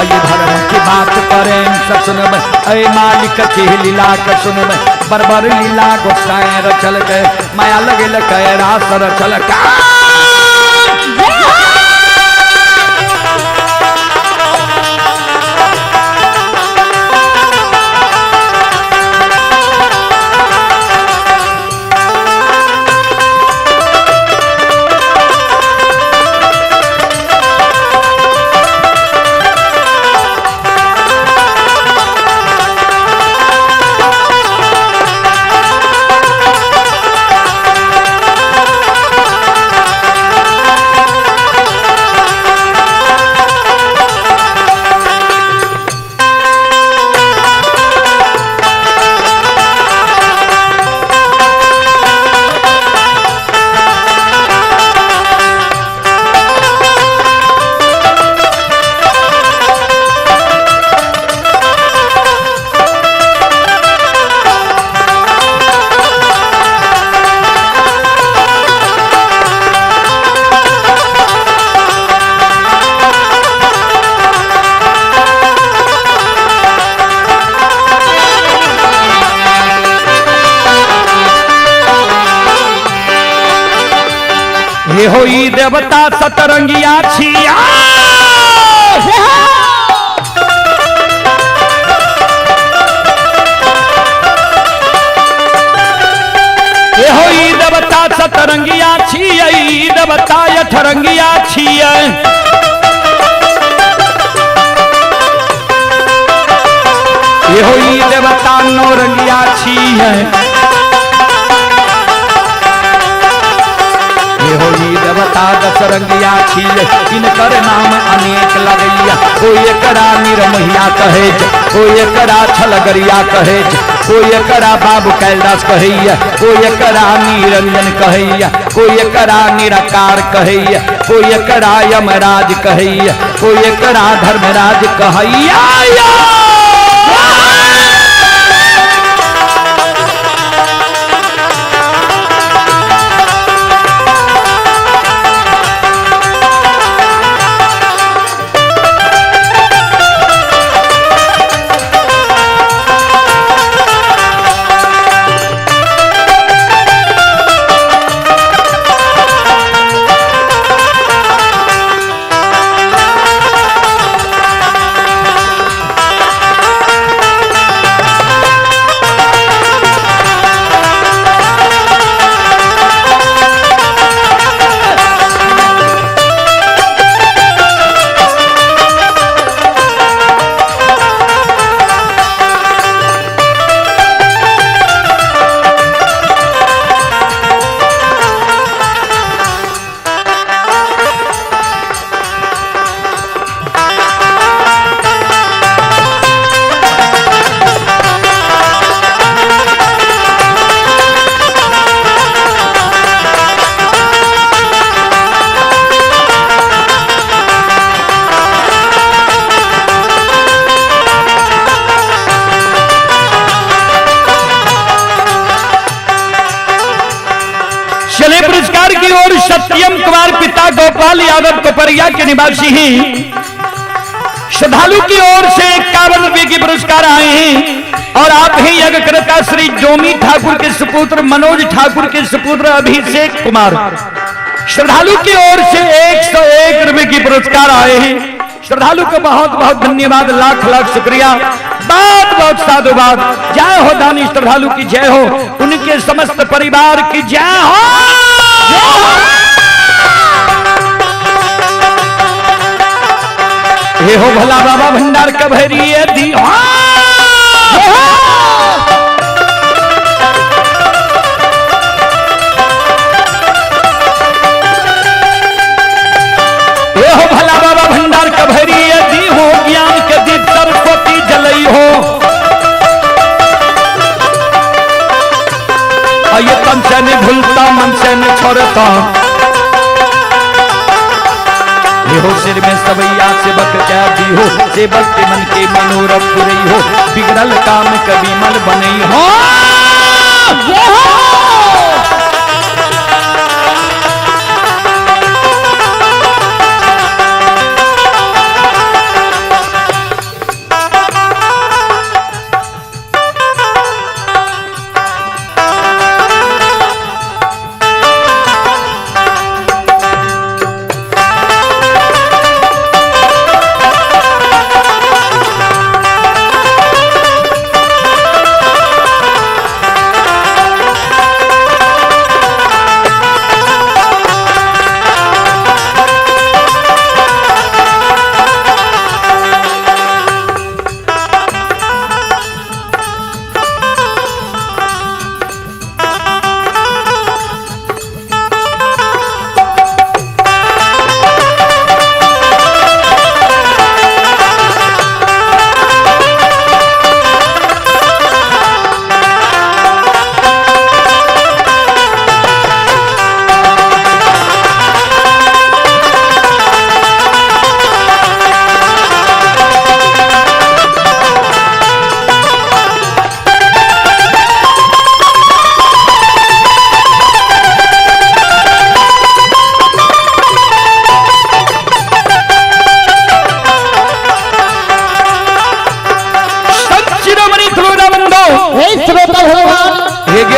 अय धर्म की बात करें सब सुनब अय मालिक की लीला के सुनब बरबर लीला गोसाई रचल के माया लगे कै रास रचल का। हे होई देवता सतरंगिया छिया हे होई देवता सतरंगिया छिया देवता अठरंगिया छिया हे होई देवता नौरंगिया छिया होई देवता दशरंगिया छियै इनकर नाम अनेक लगैया कोई एकरा निरमहिया कहै छै कोई एकरा छलगरिया कहै छै कोई एकरा बाबू कैलदास कहैया कोई एकरा निरंजन कहैया कोई एकरा निराकार कहैया कोई एकरा यमराज कहैया कोई एकरा धर्मराज कहैया। चले पुरस्कार की ओर सत्यम कुमार पिता गोपाल यादव कोपरिया के निवासी हैं। श्रद्धालु की ओर से 51 रुपए के पुरस्कार आए हैं और आप ही यज्ञकर्ता श्री जोमी ठाकुर के सुपुत्र मनोज ठाकुर के सुपुत्र अभिषेक कुमार। श्रद्धालु की ओर से 101 रुपए की पुरस्कार आए हैं। श्रद्धालु को बहुत बहुत धन्यवाद, लाख लाख शुक्रिया, बहुत बहुत साधुवाद। जय हो दानी श्रद्धालु की जय हो, उनके समस्त परिवार की जय हो। हे हो भोला बाबा भंडार कभरी दी। हे हो भला बाबा भंडार के भरी दी हो ज्ञान के दीप सरस्वती जलई हो। ये तन से नहीं भूलता मन से नहीं छोड़ता, ये हो सिर में सवैया सेवक क्या दी हो, सेवक के मन के मनोरथ पुरई हो, बिगड़ल काम कभी मल बनई हो।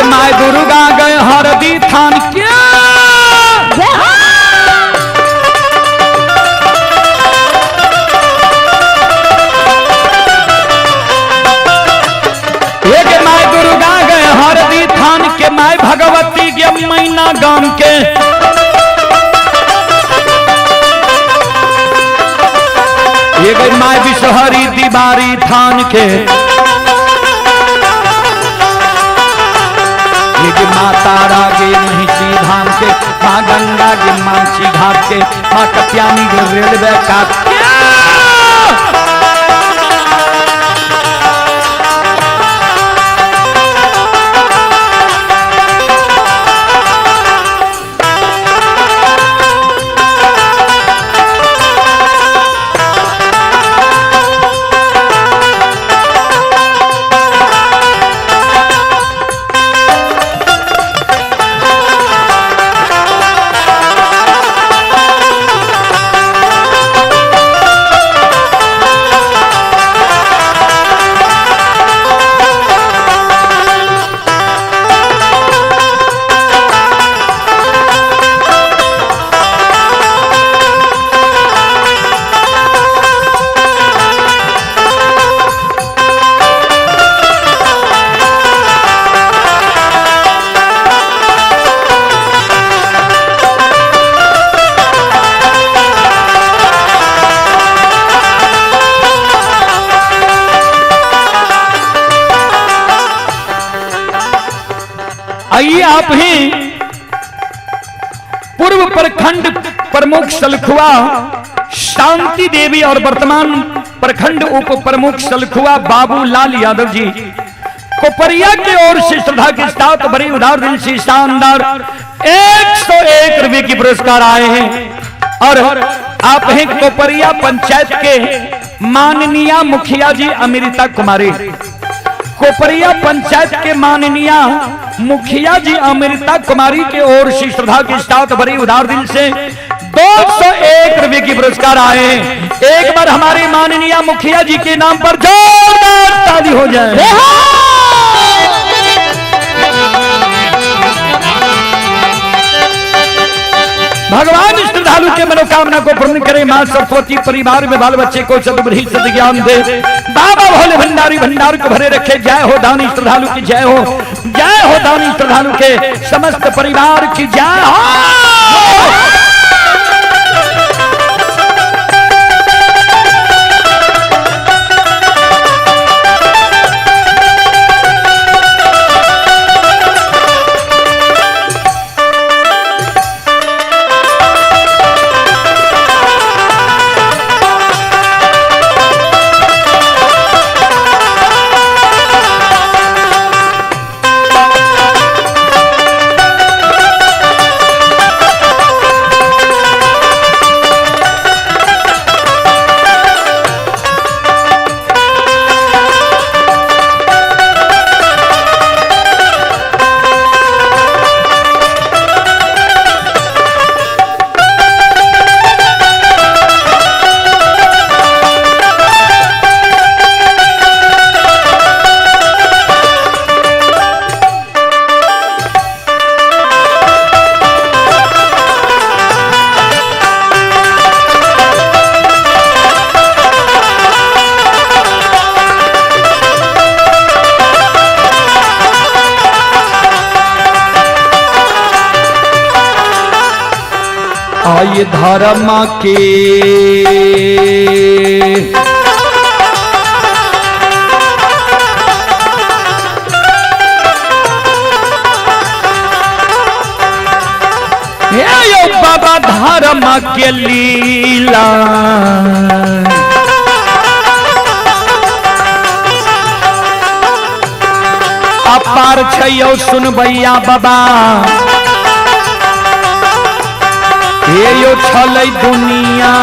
My Durga गए हरदी थान के, एक my Durga गए हरदी थान के, my Bhagwati के मैना गाम के। एक my Bishahari दीवारी थान के, माँ तारा गे महिषी धाम के, माँ गंगा गे मानसी घाट के, माँ कत्यानी गे रेलवे काट के। आइए आप ही पूर्व प्रखंड प्रमुख सलखुआ शांति देवी और वर्तमान प्रखंड उप प्रमुख सलखुआ बाबू लाल यादव जी कोपरिया की ओर से श्रद्धा के साथ बड़ी उदार दिल से शानदार 101 रुपए की पुरस्कार आए हैं। और आप हैं कोपरिया पंचायत के माननीय मुखिया जी अमृता कुमारी, कोपरिया पंचायत के माननीय मुखिया जी अमृता कुमारी के ओर से श्रद्धा के साथ बड़ी उदार दिल से 201 रुपए की पुरस्कार आए हैं। एक बार हमारे माननीय मुखिया जी के नाम पर जोरदार ताली हो जाए। भगवान श्रद्धालु के मनोकामना को पूर्ण करे, मां सरस्वती परिवार में बाल बच्चे को सद्बुद्धि सद्ज्ञान दे, बाबा भोले भंडारी भंडार को भरे रखे। जय हो दानी श्रद्धालु की जय हो, जय हो दानी श्रद्धालु के समस्त परिवार की जय हो। आय धर्म के हे यो बाबा धर्म के लीला अपार छै यौ सुनबैया बाबा हे यो छलै दुनिया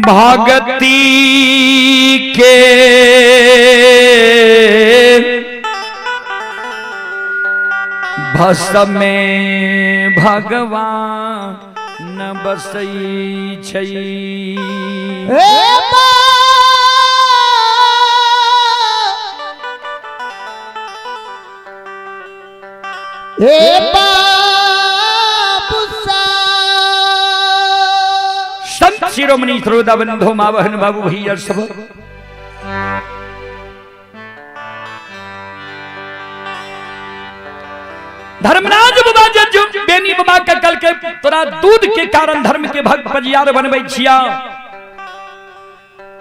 भगती के भस में भगवान बसै छै। संत शिरोमणि श्रोता बंधो माँ बहन बाबू भैया सब धर्मराज बाबा जे बेनी बाबा के कल के तोरा दूध के कारण धर्म के भक्त पजियार बनबै छिया।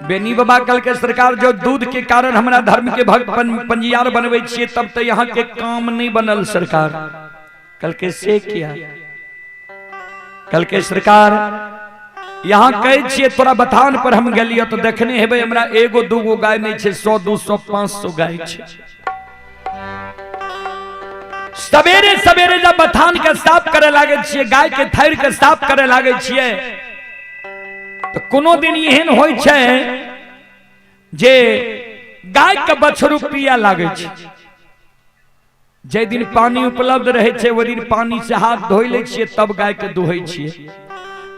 बेनी बाबा कल के सरकार जो दूध के कारण हमरा धर्म के भक्त पंजियार बनबै छिए तब तो यहाँ के काम नहीं बनल सरकार। कल के से किया कल के सरकार यहाँ कहै छिए तोरा बथान पर हम गेलियो तो देखने हेबै हमरा एगो दूगो गाय नहीं छै, 100 200 500 गाय छै। सवेरे सवेरे जब बथान के साफ करे लागे छिए, गाय के थैर के साफ करे लागे छिए तो कोनो दिन एहन होइ छै जे गाय के बछड़ू पिया लागे छै। जे दिन पानी उपलब्ध रहे छै ओहि दिन पानी से हाथ धोइ लै छिए तब गाय के दुहै छिए,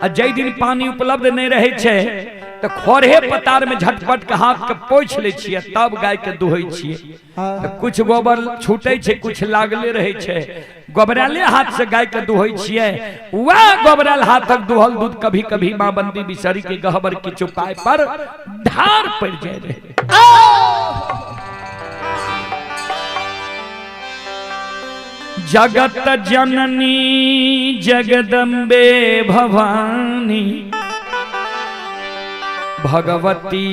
आ जे दिन पानी उपलब्ध नहीं रहे छै तो खोरहे पतार में झटपट के हाथ के पोछि लै छिए तब गाय के दुहै छिए। तो कुछ गोबर छूटे छै कुछ लागले रहे छै, गोबराले हाथ से गाय के दुहै छिए। वह गोबराल हाथक दुहल दूध कभी कभी माँ बंदी बिसरी के गहबर के चुपाए पर ढार पड़ जाए रहे। जगत जननी जगदम्बे भवानी भगवती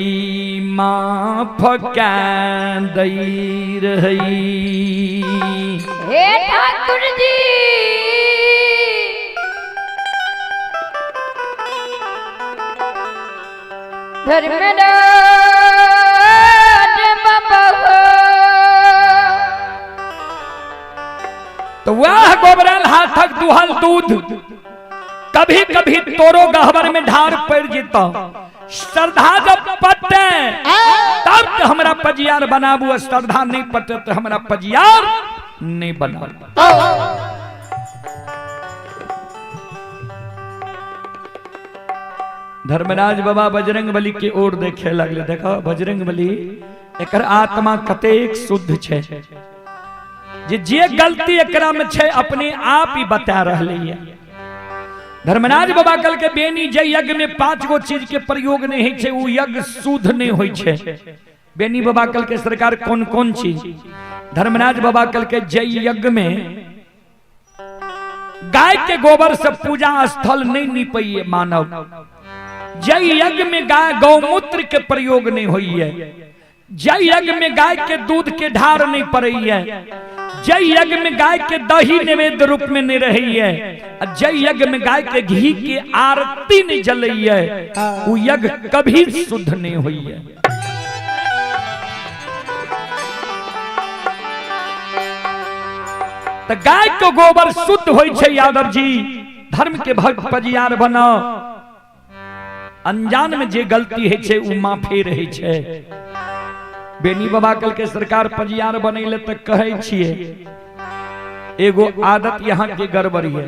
माफ कै दई रही। हे ठाकुर जी धर्मराज बाबा तो वह गोबरल हाथक दुहल दूध कभी कभी तोरो गहबर में ढार पड़ जेता। श्रद्धा जब पटे तब तो हमरा पजियार बनाबू, श्रद्धा नहीं पटे तो हमरा पजियार नहीं बनाबू। धर्मराज बाबा बजरंग बली के ओर देखे लगले, देखो बजरंग बली एकर आत्मा कतेक शुद्ध छै जे जे गलती एकरा में छै अपने आप ही बता रहले है। धर्मराज बाबा कल के बेनी जे यज्ञ में 5 गो चीज के प्रयोग नहीं होइ छै उ यज्ञ शुद्ध नहीं होइ छै। बेनी बाबा कल के सरकार कौन कौन चीज? धर्मराज बाबा कल के जय यज्ञ में गाय के गोबर से पूजा स्थल नहीं निपैये मानव, जय यज्ञ में गाय गौमूत्र के प्रयोग नहीं होइए, जय यज्ञ में गाय के दूध के ढार नहीं पड़ैये, जय यज्ञ में गाय के दही नैवेद्य रूप में नहीं रही है, जय यज्ञ में गाय के घी के आरती नहीं जलई है, वो यज्ञ कभी शुद्ध नहीं हुई है। तो गाय के गोबर शुद्ध होई छै यादव जी। धर्म के भक्त पजियार बनाओ। अनजान में जे गलती है छै उ माफे रहे छै। बेनी बाबा कल के सरकार पजियार बनैले तक कहै छियै एगो आदत यहाँ के गड़बड़ी है।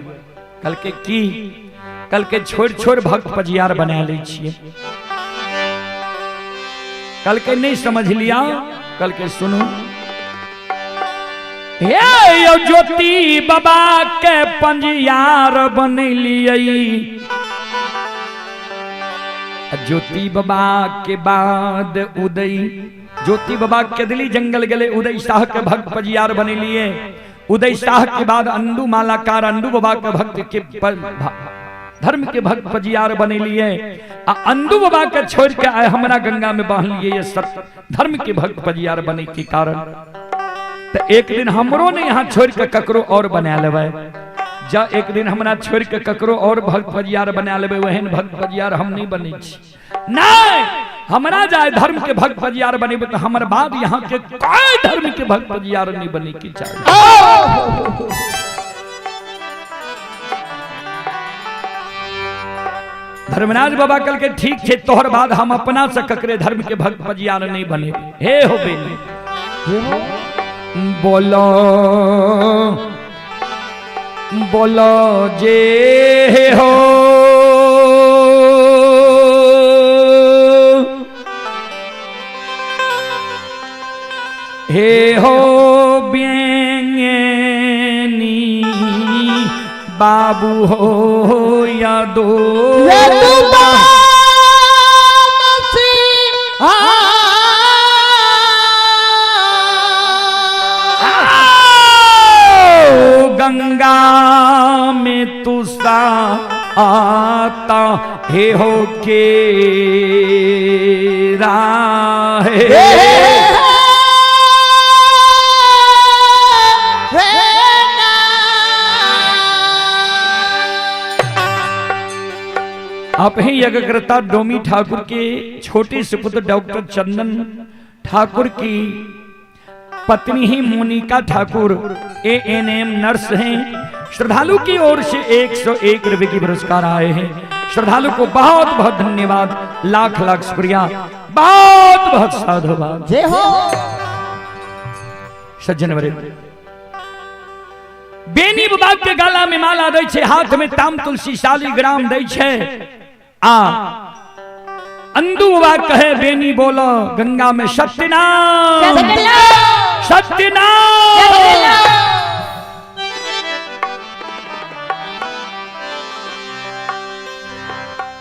कल के की कल के छोड़ छोड़ भक्त पजियार बना लै छियै। कल के नहीं समझ लिया, कल के सुनू। हे यो ज्योति बाबा के पंजियार बनेलियै, ज्योति बाबा के बाद उदय, ज्योति बाबा के दिली जंगल गले उदय शाह के भक्त पजियार बनेलिए। उदय शाह के बाद अंडू मालाकार अंडू बाबा के भक्त के धर्म के भक्त पजियार बनेलिए। आ अंडू बाबा के छोड़ के आए हमरा गंगा में बह लिए ये सब धर्म के भक्त पजियार बने के कारण। तो एक दिन हमरो ने यहाँ छोड़ के ककरो और बना लेबै। जा एक दिन हमरा छोड़ के ककरो और भक्त पजियार बना लेबै, वहन भक्त पजियार हम नहीं बने छी। नहीं हमरा जाए धर्म के भक्त पजियार बनेबै तो हमर बाद यहाँ के कोई धर्म के भक्त पजियार नहीं बने के चाहिए। धर्मराज बाबा कल के ठीक छे तोहर बाद हम अपना से ककरे धर्म के भक्त पजियार नहीं बने। हे हो बेनी बोलो बोलो जे हो हे हो बेनी बाबू हो या दो गंगा में तुसा आता हे हो के राह आप ही यज्ञकर्ता डोमी ठाकुर के छोटे सुपुत्र डॉक्टर चंदन ठाकुर की पत्नी ही मोनिका ठाकुर ANM nurse हैं। श्रद्धालु की ओर से 101 रुपए की पुरस्कार आए हैं। श्रद्धालु को बहुत बहुत धन्यवाद, लाख लाख शुक्रिया, बहुत बहुत साधुवाद। जय हो। सज्जन वरे बेनी बाबा के गला में माला दै छै, हाथ में ताम तुलसी शालिग्राम दै छै। आ अंदू बाबा कहे बेनी बोलो गंगा में सत्यनाम सत्यनाम।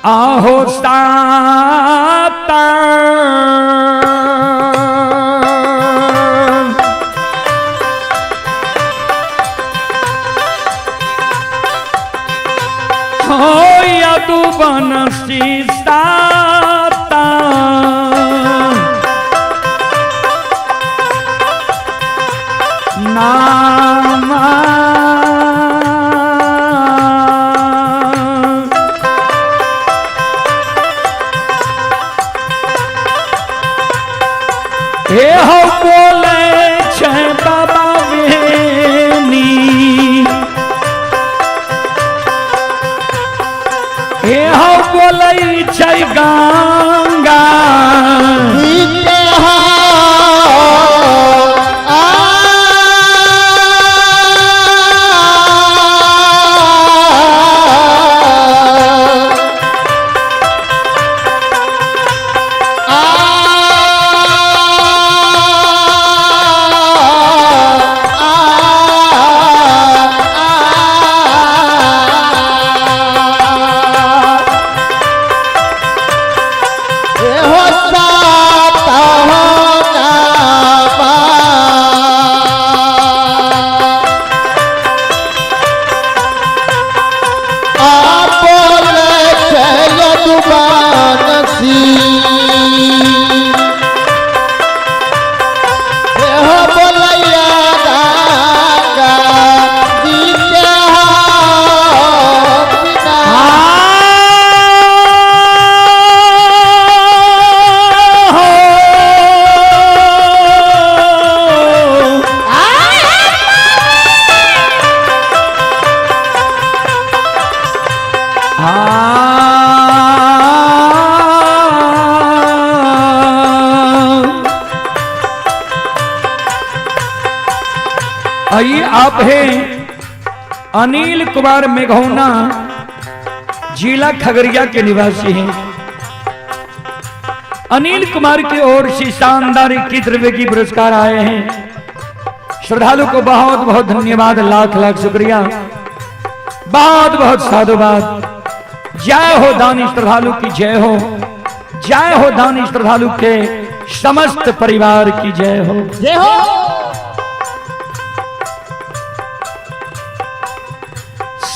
आहो साता हो यदु बनसी साता नाम हे हो बोले छे बाबा बेनी, हे हो बोले छे गा आइए आप हैं अनिल कुमार मेघौना, जिला खगड़िया के निवासी हैं। अनिल कुमार की ओर से शानदार 21 रुपए की पुरस्कार आए हैं। श्रद्धालु को बहुत बहुत धन्यवाद, लाख लाख शुक्रिया, बहुत बहुत साधुवाद। जय हो दानी श्रद्धालु की जय हो, जय हो दानी श्रद्धालु के समस्त परिवार की जय हो। जय हो।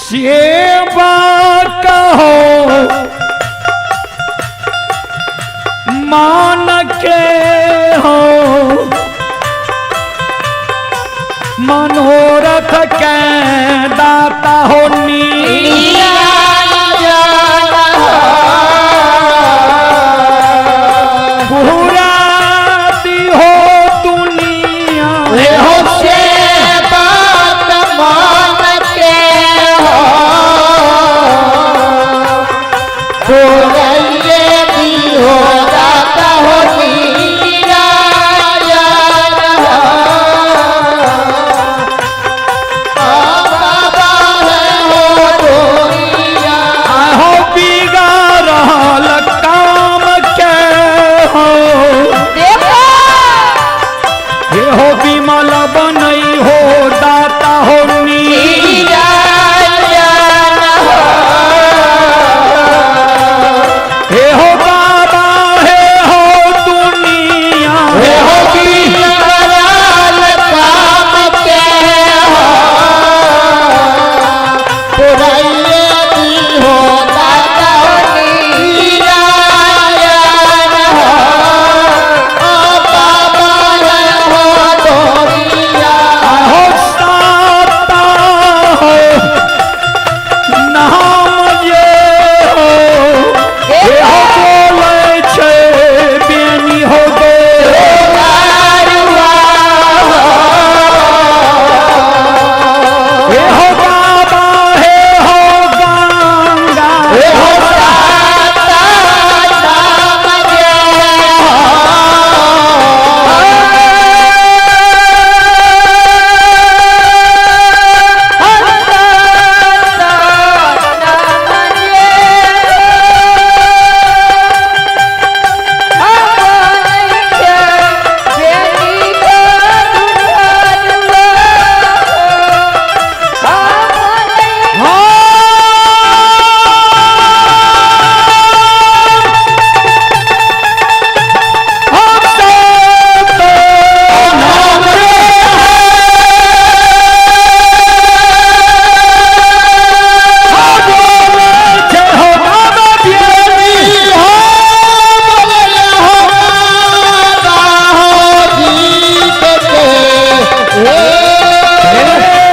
सेवा कहो मान के हो, मनोरथ के दाता हो नी पूरा दी हो दुनिया हो सेवा मान के हो, पुरैये दी हो दाता हो आहो बिगाड़ल काम के हो, हे हो विमल बनई हो दाता हो नी हे हो बाबा हे हो दुनिया हे हो आहो साता हो नाम ये हो, हे हो बोले छे बेनी हो गो हे हो बाबा हे हो गंगा हे हो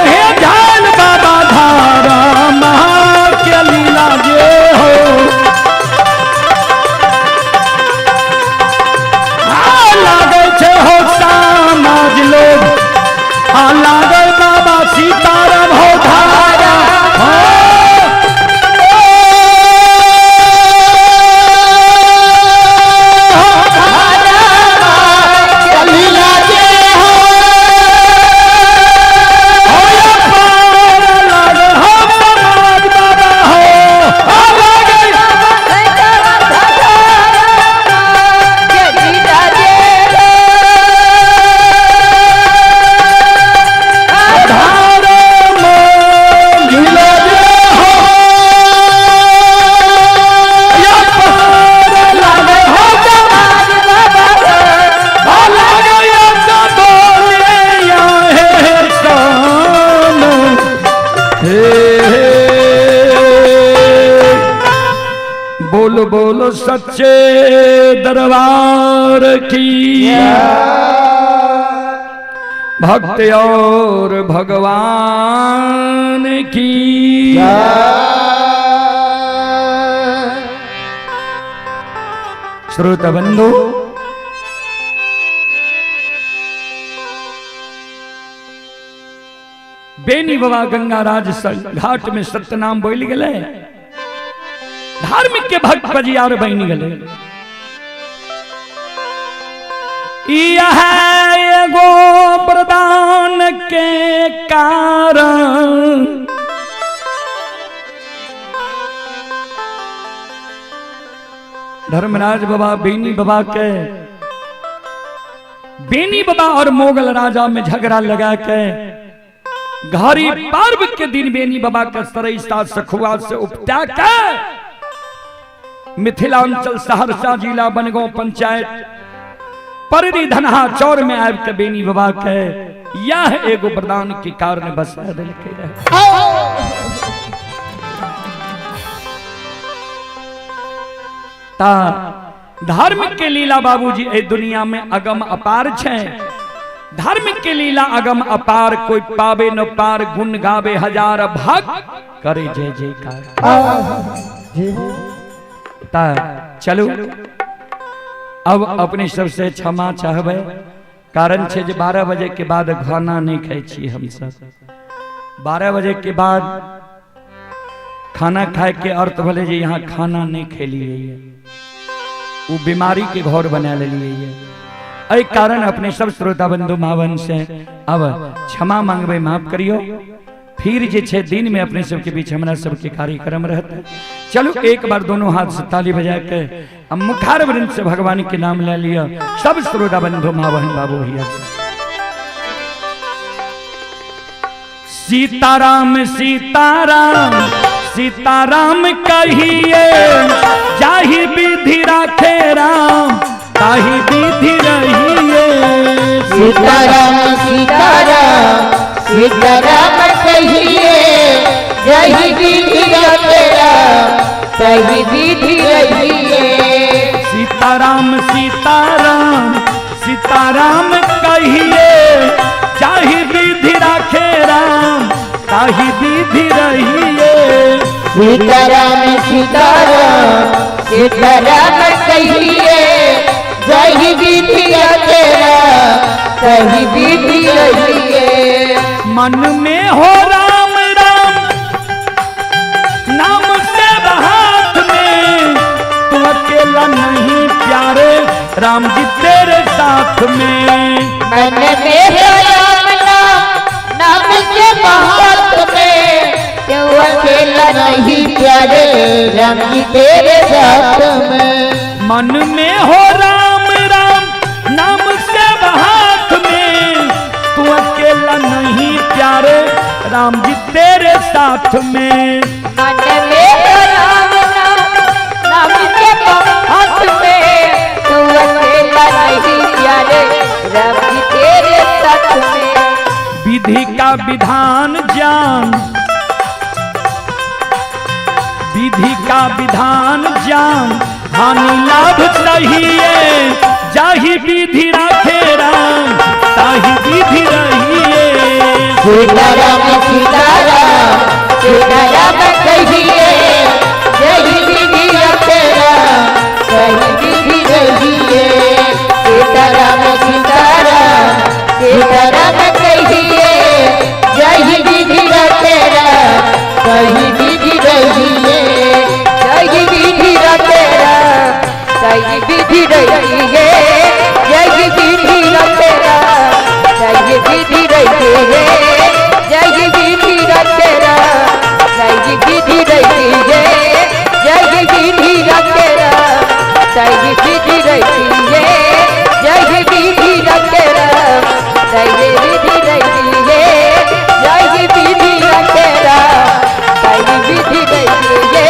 हे ध्यान बाबा धारा महा के लीला जे हो, आ लागल छे हो समाज लोग, आ लागल बाबा सीताराम हो धारा हो। हो या पार लागल हो समाज बाबा हो, आ लागल धारा लीला जे हो, या पार लागल हो समाज बाबा हो, लागल या डोलिया हे सान हे हे। बोलो बोलो सच्चे दरबार की भक्त और भगवान की। श्रोता बंधु, बेनी बाबा गंगाराज घाट में सत्यनाम बोल गए, धार्मिक के भक्त बजियार बन गए। यह एगो वरदान के कारण धर्मराज बाबा बेनी बाबा के बेनी बाबा और मोगल राजा में झगड़ा लगा के घड़ी पर्व के दिन बेनी बाबा के सरैसा सखुआ से उपटा के मिथिलांचल सहरसा जिला बनगांव पंचायत पररी धनहा चौर में आबि के बेनी बाबा के यह एगो वरदान के कारण बसा देलकै रहे। ता धर्म के लीला बाबूजी ए दुनिया में अगम अपार छै। धर्म के लीला अगम अपार, कोई पावे न पार, गुण गावे हजार भक्त करे जय जयकार। ता चलू अब अपने सबसे क्षमा चाहबै, कारण छे जे 12 बजे के बाद खाना नहीं खाई छी हम सब। 12 बजे के बाद खाना खाए के अर्थ भले जे यहाँ खाना नहीं खेलिए, वो बीमारी के घर बना लिए। एहि कारण अपने सब श्रोता बंधु मावन से अब क्षमा मांगबे, माफ करियो। फिर जे छे दिन में अपने सबके बीच हमरा सबके कार्यक्रम रहते। चलो एक बार दोनों हाथ से ताली बजा के अब मुखार वृंद से भगवान के नाम ले लिया सब श्रोता बंधु माँ बहन बाबू भैया। सीताराम सीताराम सीताराम कहिए, जाहि विधि राखे राम ताहि विधि रहिए। सीताराम सीताराम सीताराम कहिए, जाहि विधि राखे राम ताहि विधि रहिए। सीताराम सीताराम सीताराम कहिए, जाहि विधि राखे राम ताहि विधि रहिए। सीताराम सीताराम सीताराम कहिए, जाहि विधि राखे राम ताहि विधि रहिए। मन में हो राम राम नाम से हाथ में, तू अकेला नहीं प्यारे राम जी तेरे साथ में। मन में हो राम नाम नाम से हाथ में, तू अकेला नहीं प्यारे राम जी तेरे साथ में। मन में हो राम राम नाम से हाथ में, तू अकेला नहीं प्यारे राम जी तेरे साथ में। मन में हो राम नाम नाम से हाथ में, तू अकेला नहीं प्यारे राम जी तेरे साथ में। विधि का विधान जान, विधि का विधान जान, हानि लाभ सहिए, जाहि विधि राखे राम ताहि विधि रहिए। सीताराम सीताराम सीताराम कहिए, जाहि विधि राखे राम ताहि विधि रहिए। सीताराम सीताराम सीताराम कहिए, जाहि विधि राखे राम ताहि विधि रहिए। जाहि विधि राखे राम ताहि विधि रहिए। जाहि विधि राखे राम ताहि विधि रहिए। जाहि विधि राखे राम ताहि विधि रहिए। जाहि विधि राखे राम ताहि विधि रहिए। जाहि विधि राखे राम ताहि विधि रहिए। जाहि विधि राखे राम ताहि विधि रहिए।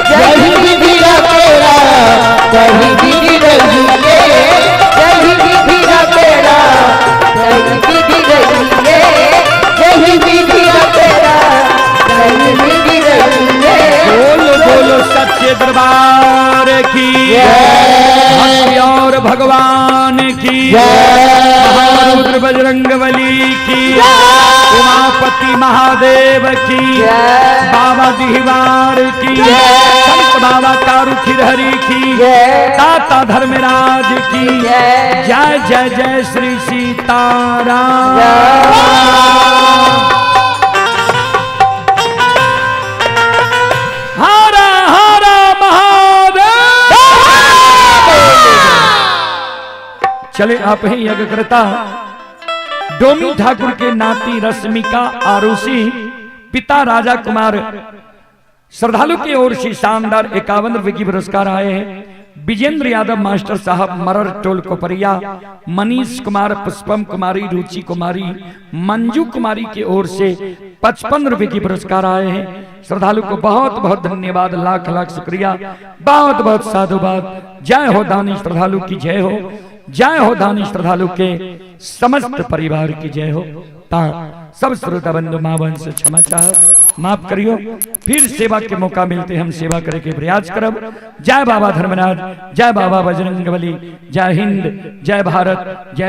जाहि विधि राखे राम ताहि विधि रहिए। जाहि विधि राखे राम ताहि विधि रहिए। जाहि विधि राखे राम ताहि विधि रहिए। बोलो बोलो सच्चे दरबार की जय, और भगवान की जय, बजरंग बली की, उमापति महादेव की, बाबा दिहवार की, संत बाबा कारू खिरहरी की, दाता धर्मराज की जय जय जय श्री सीताराम। हरा हरा महादेव। चले आप ही यज्ञकर्ता डोमी ठाकुर के नाती रश्मिका आरुषि, पिता राजा कुमार, श्रद्धालु की ओर से शानदार 51 रुपए की पुरस्कार आए हैं। विजेंद्र यादव मास्टर साहब मरर टोल कोपरिया, मनीष कुमार, पुष्पम कुमारी, रुचि कुमारी, मंजू कुमारी की ओर से 55 रुपए की पुरस्कार आए हैं। श्रद्धालु को बहुत बहुत धन्यवाद, लाख लाख शुक्रिया, बहुत बहुत साधुवाद। जय हो दानी श्रद्धालु की जय हो, जय हो दानी श्रद्धालु के समस्त परिवार की जय हो। ता सब श्रोता बंधु माँ बहन से क्षमा चाह माफ करियो, फिर सेवा के मौका मिलते हम सेवा करे के प्रयास करब। जय बाबा धर्मनाथ, जय बाबा बजरंगबली, जय हिंद, जय भारत, जय।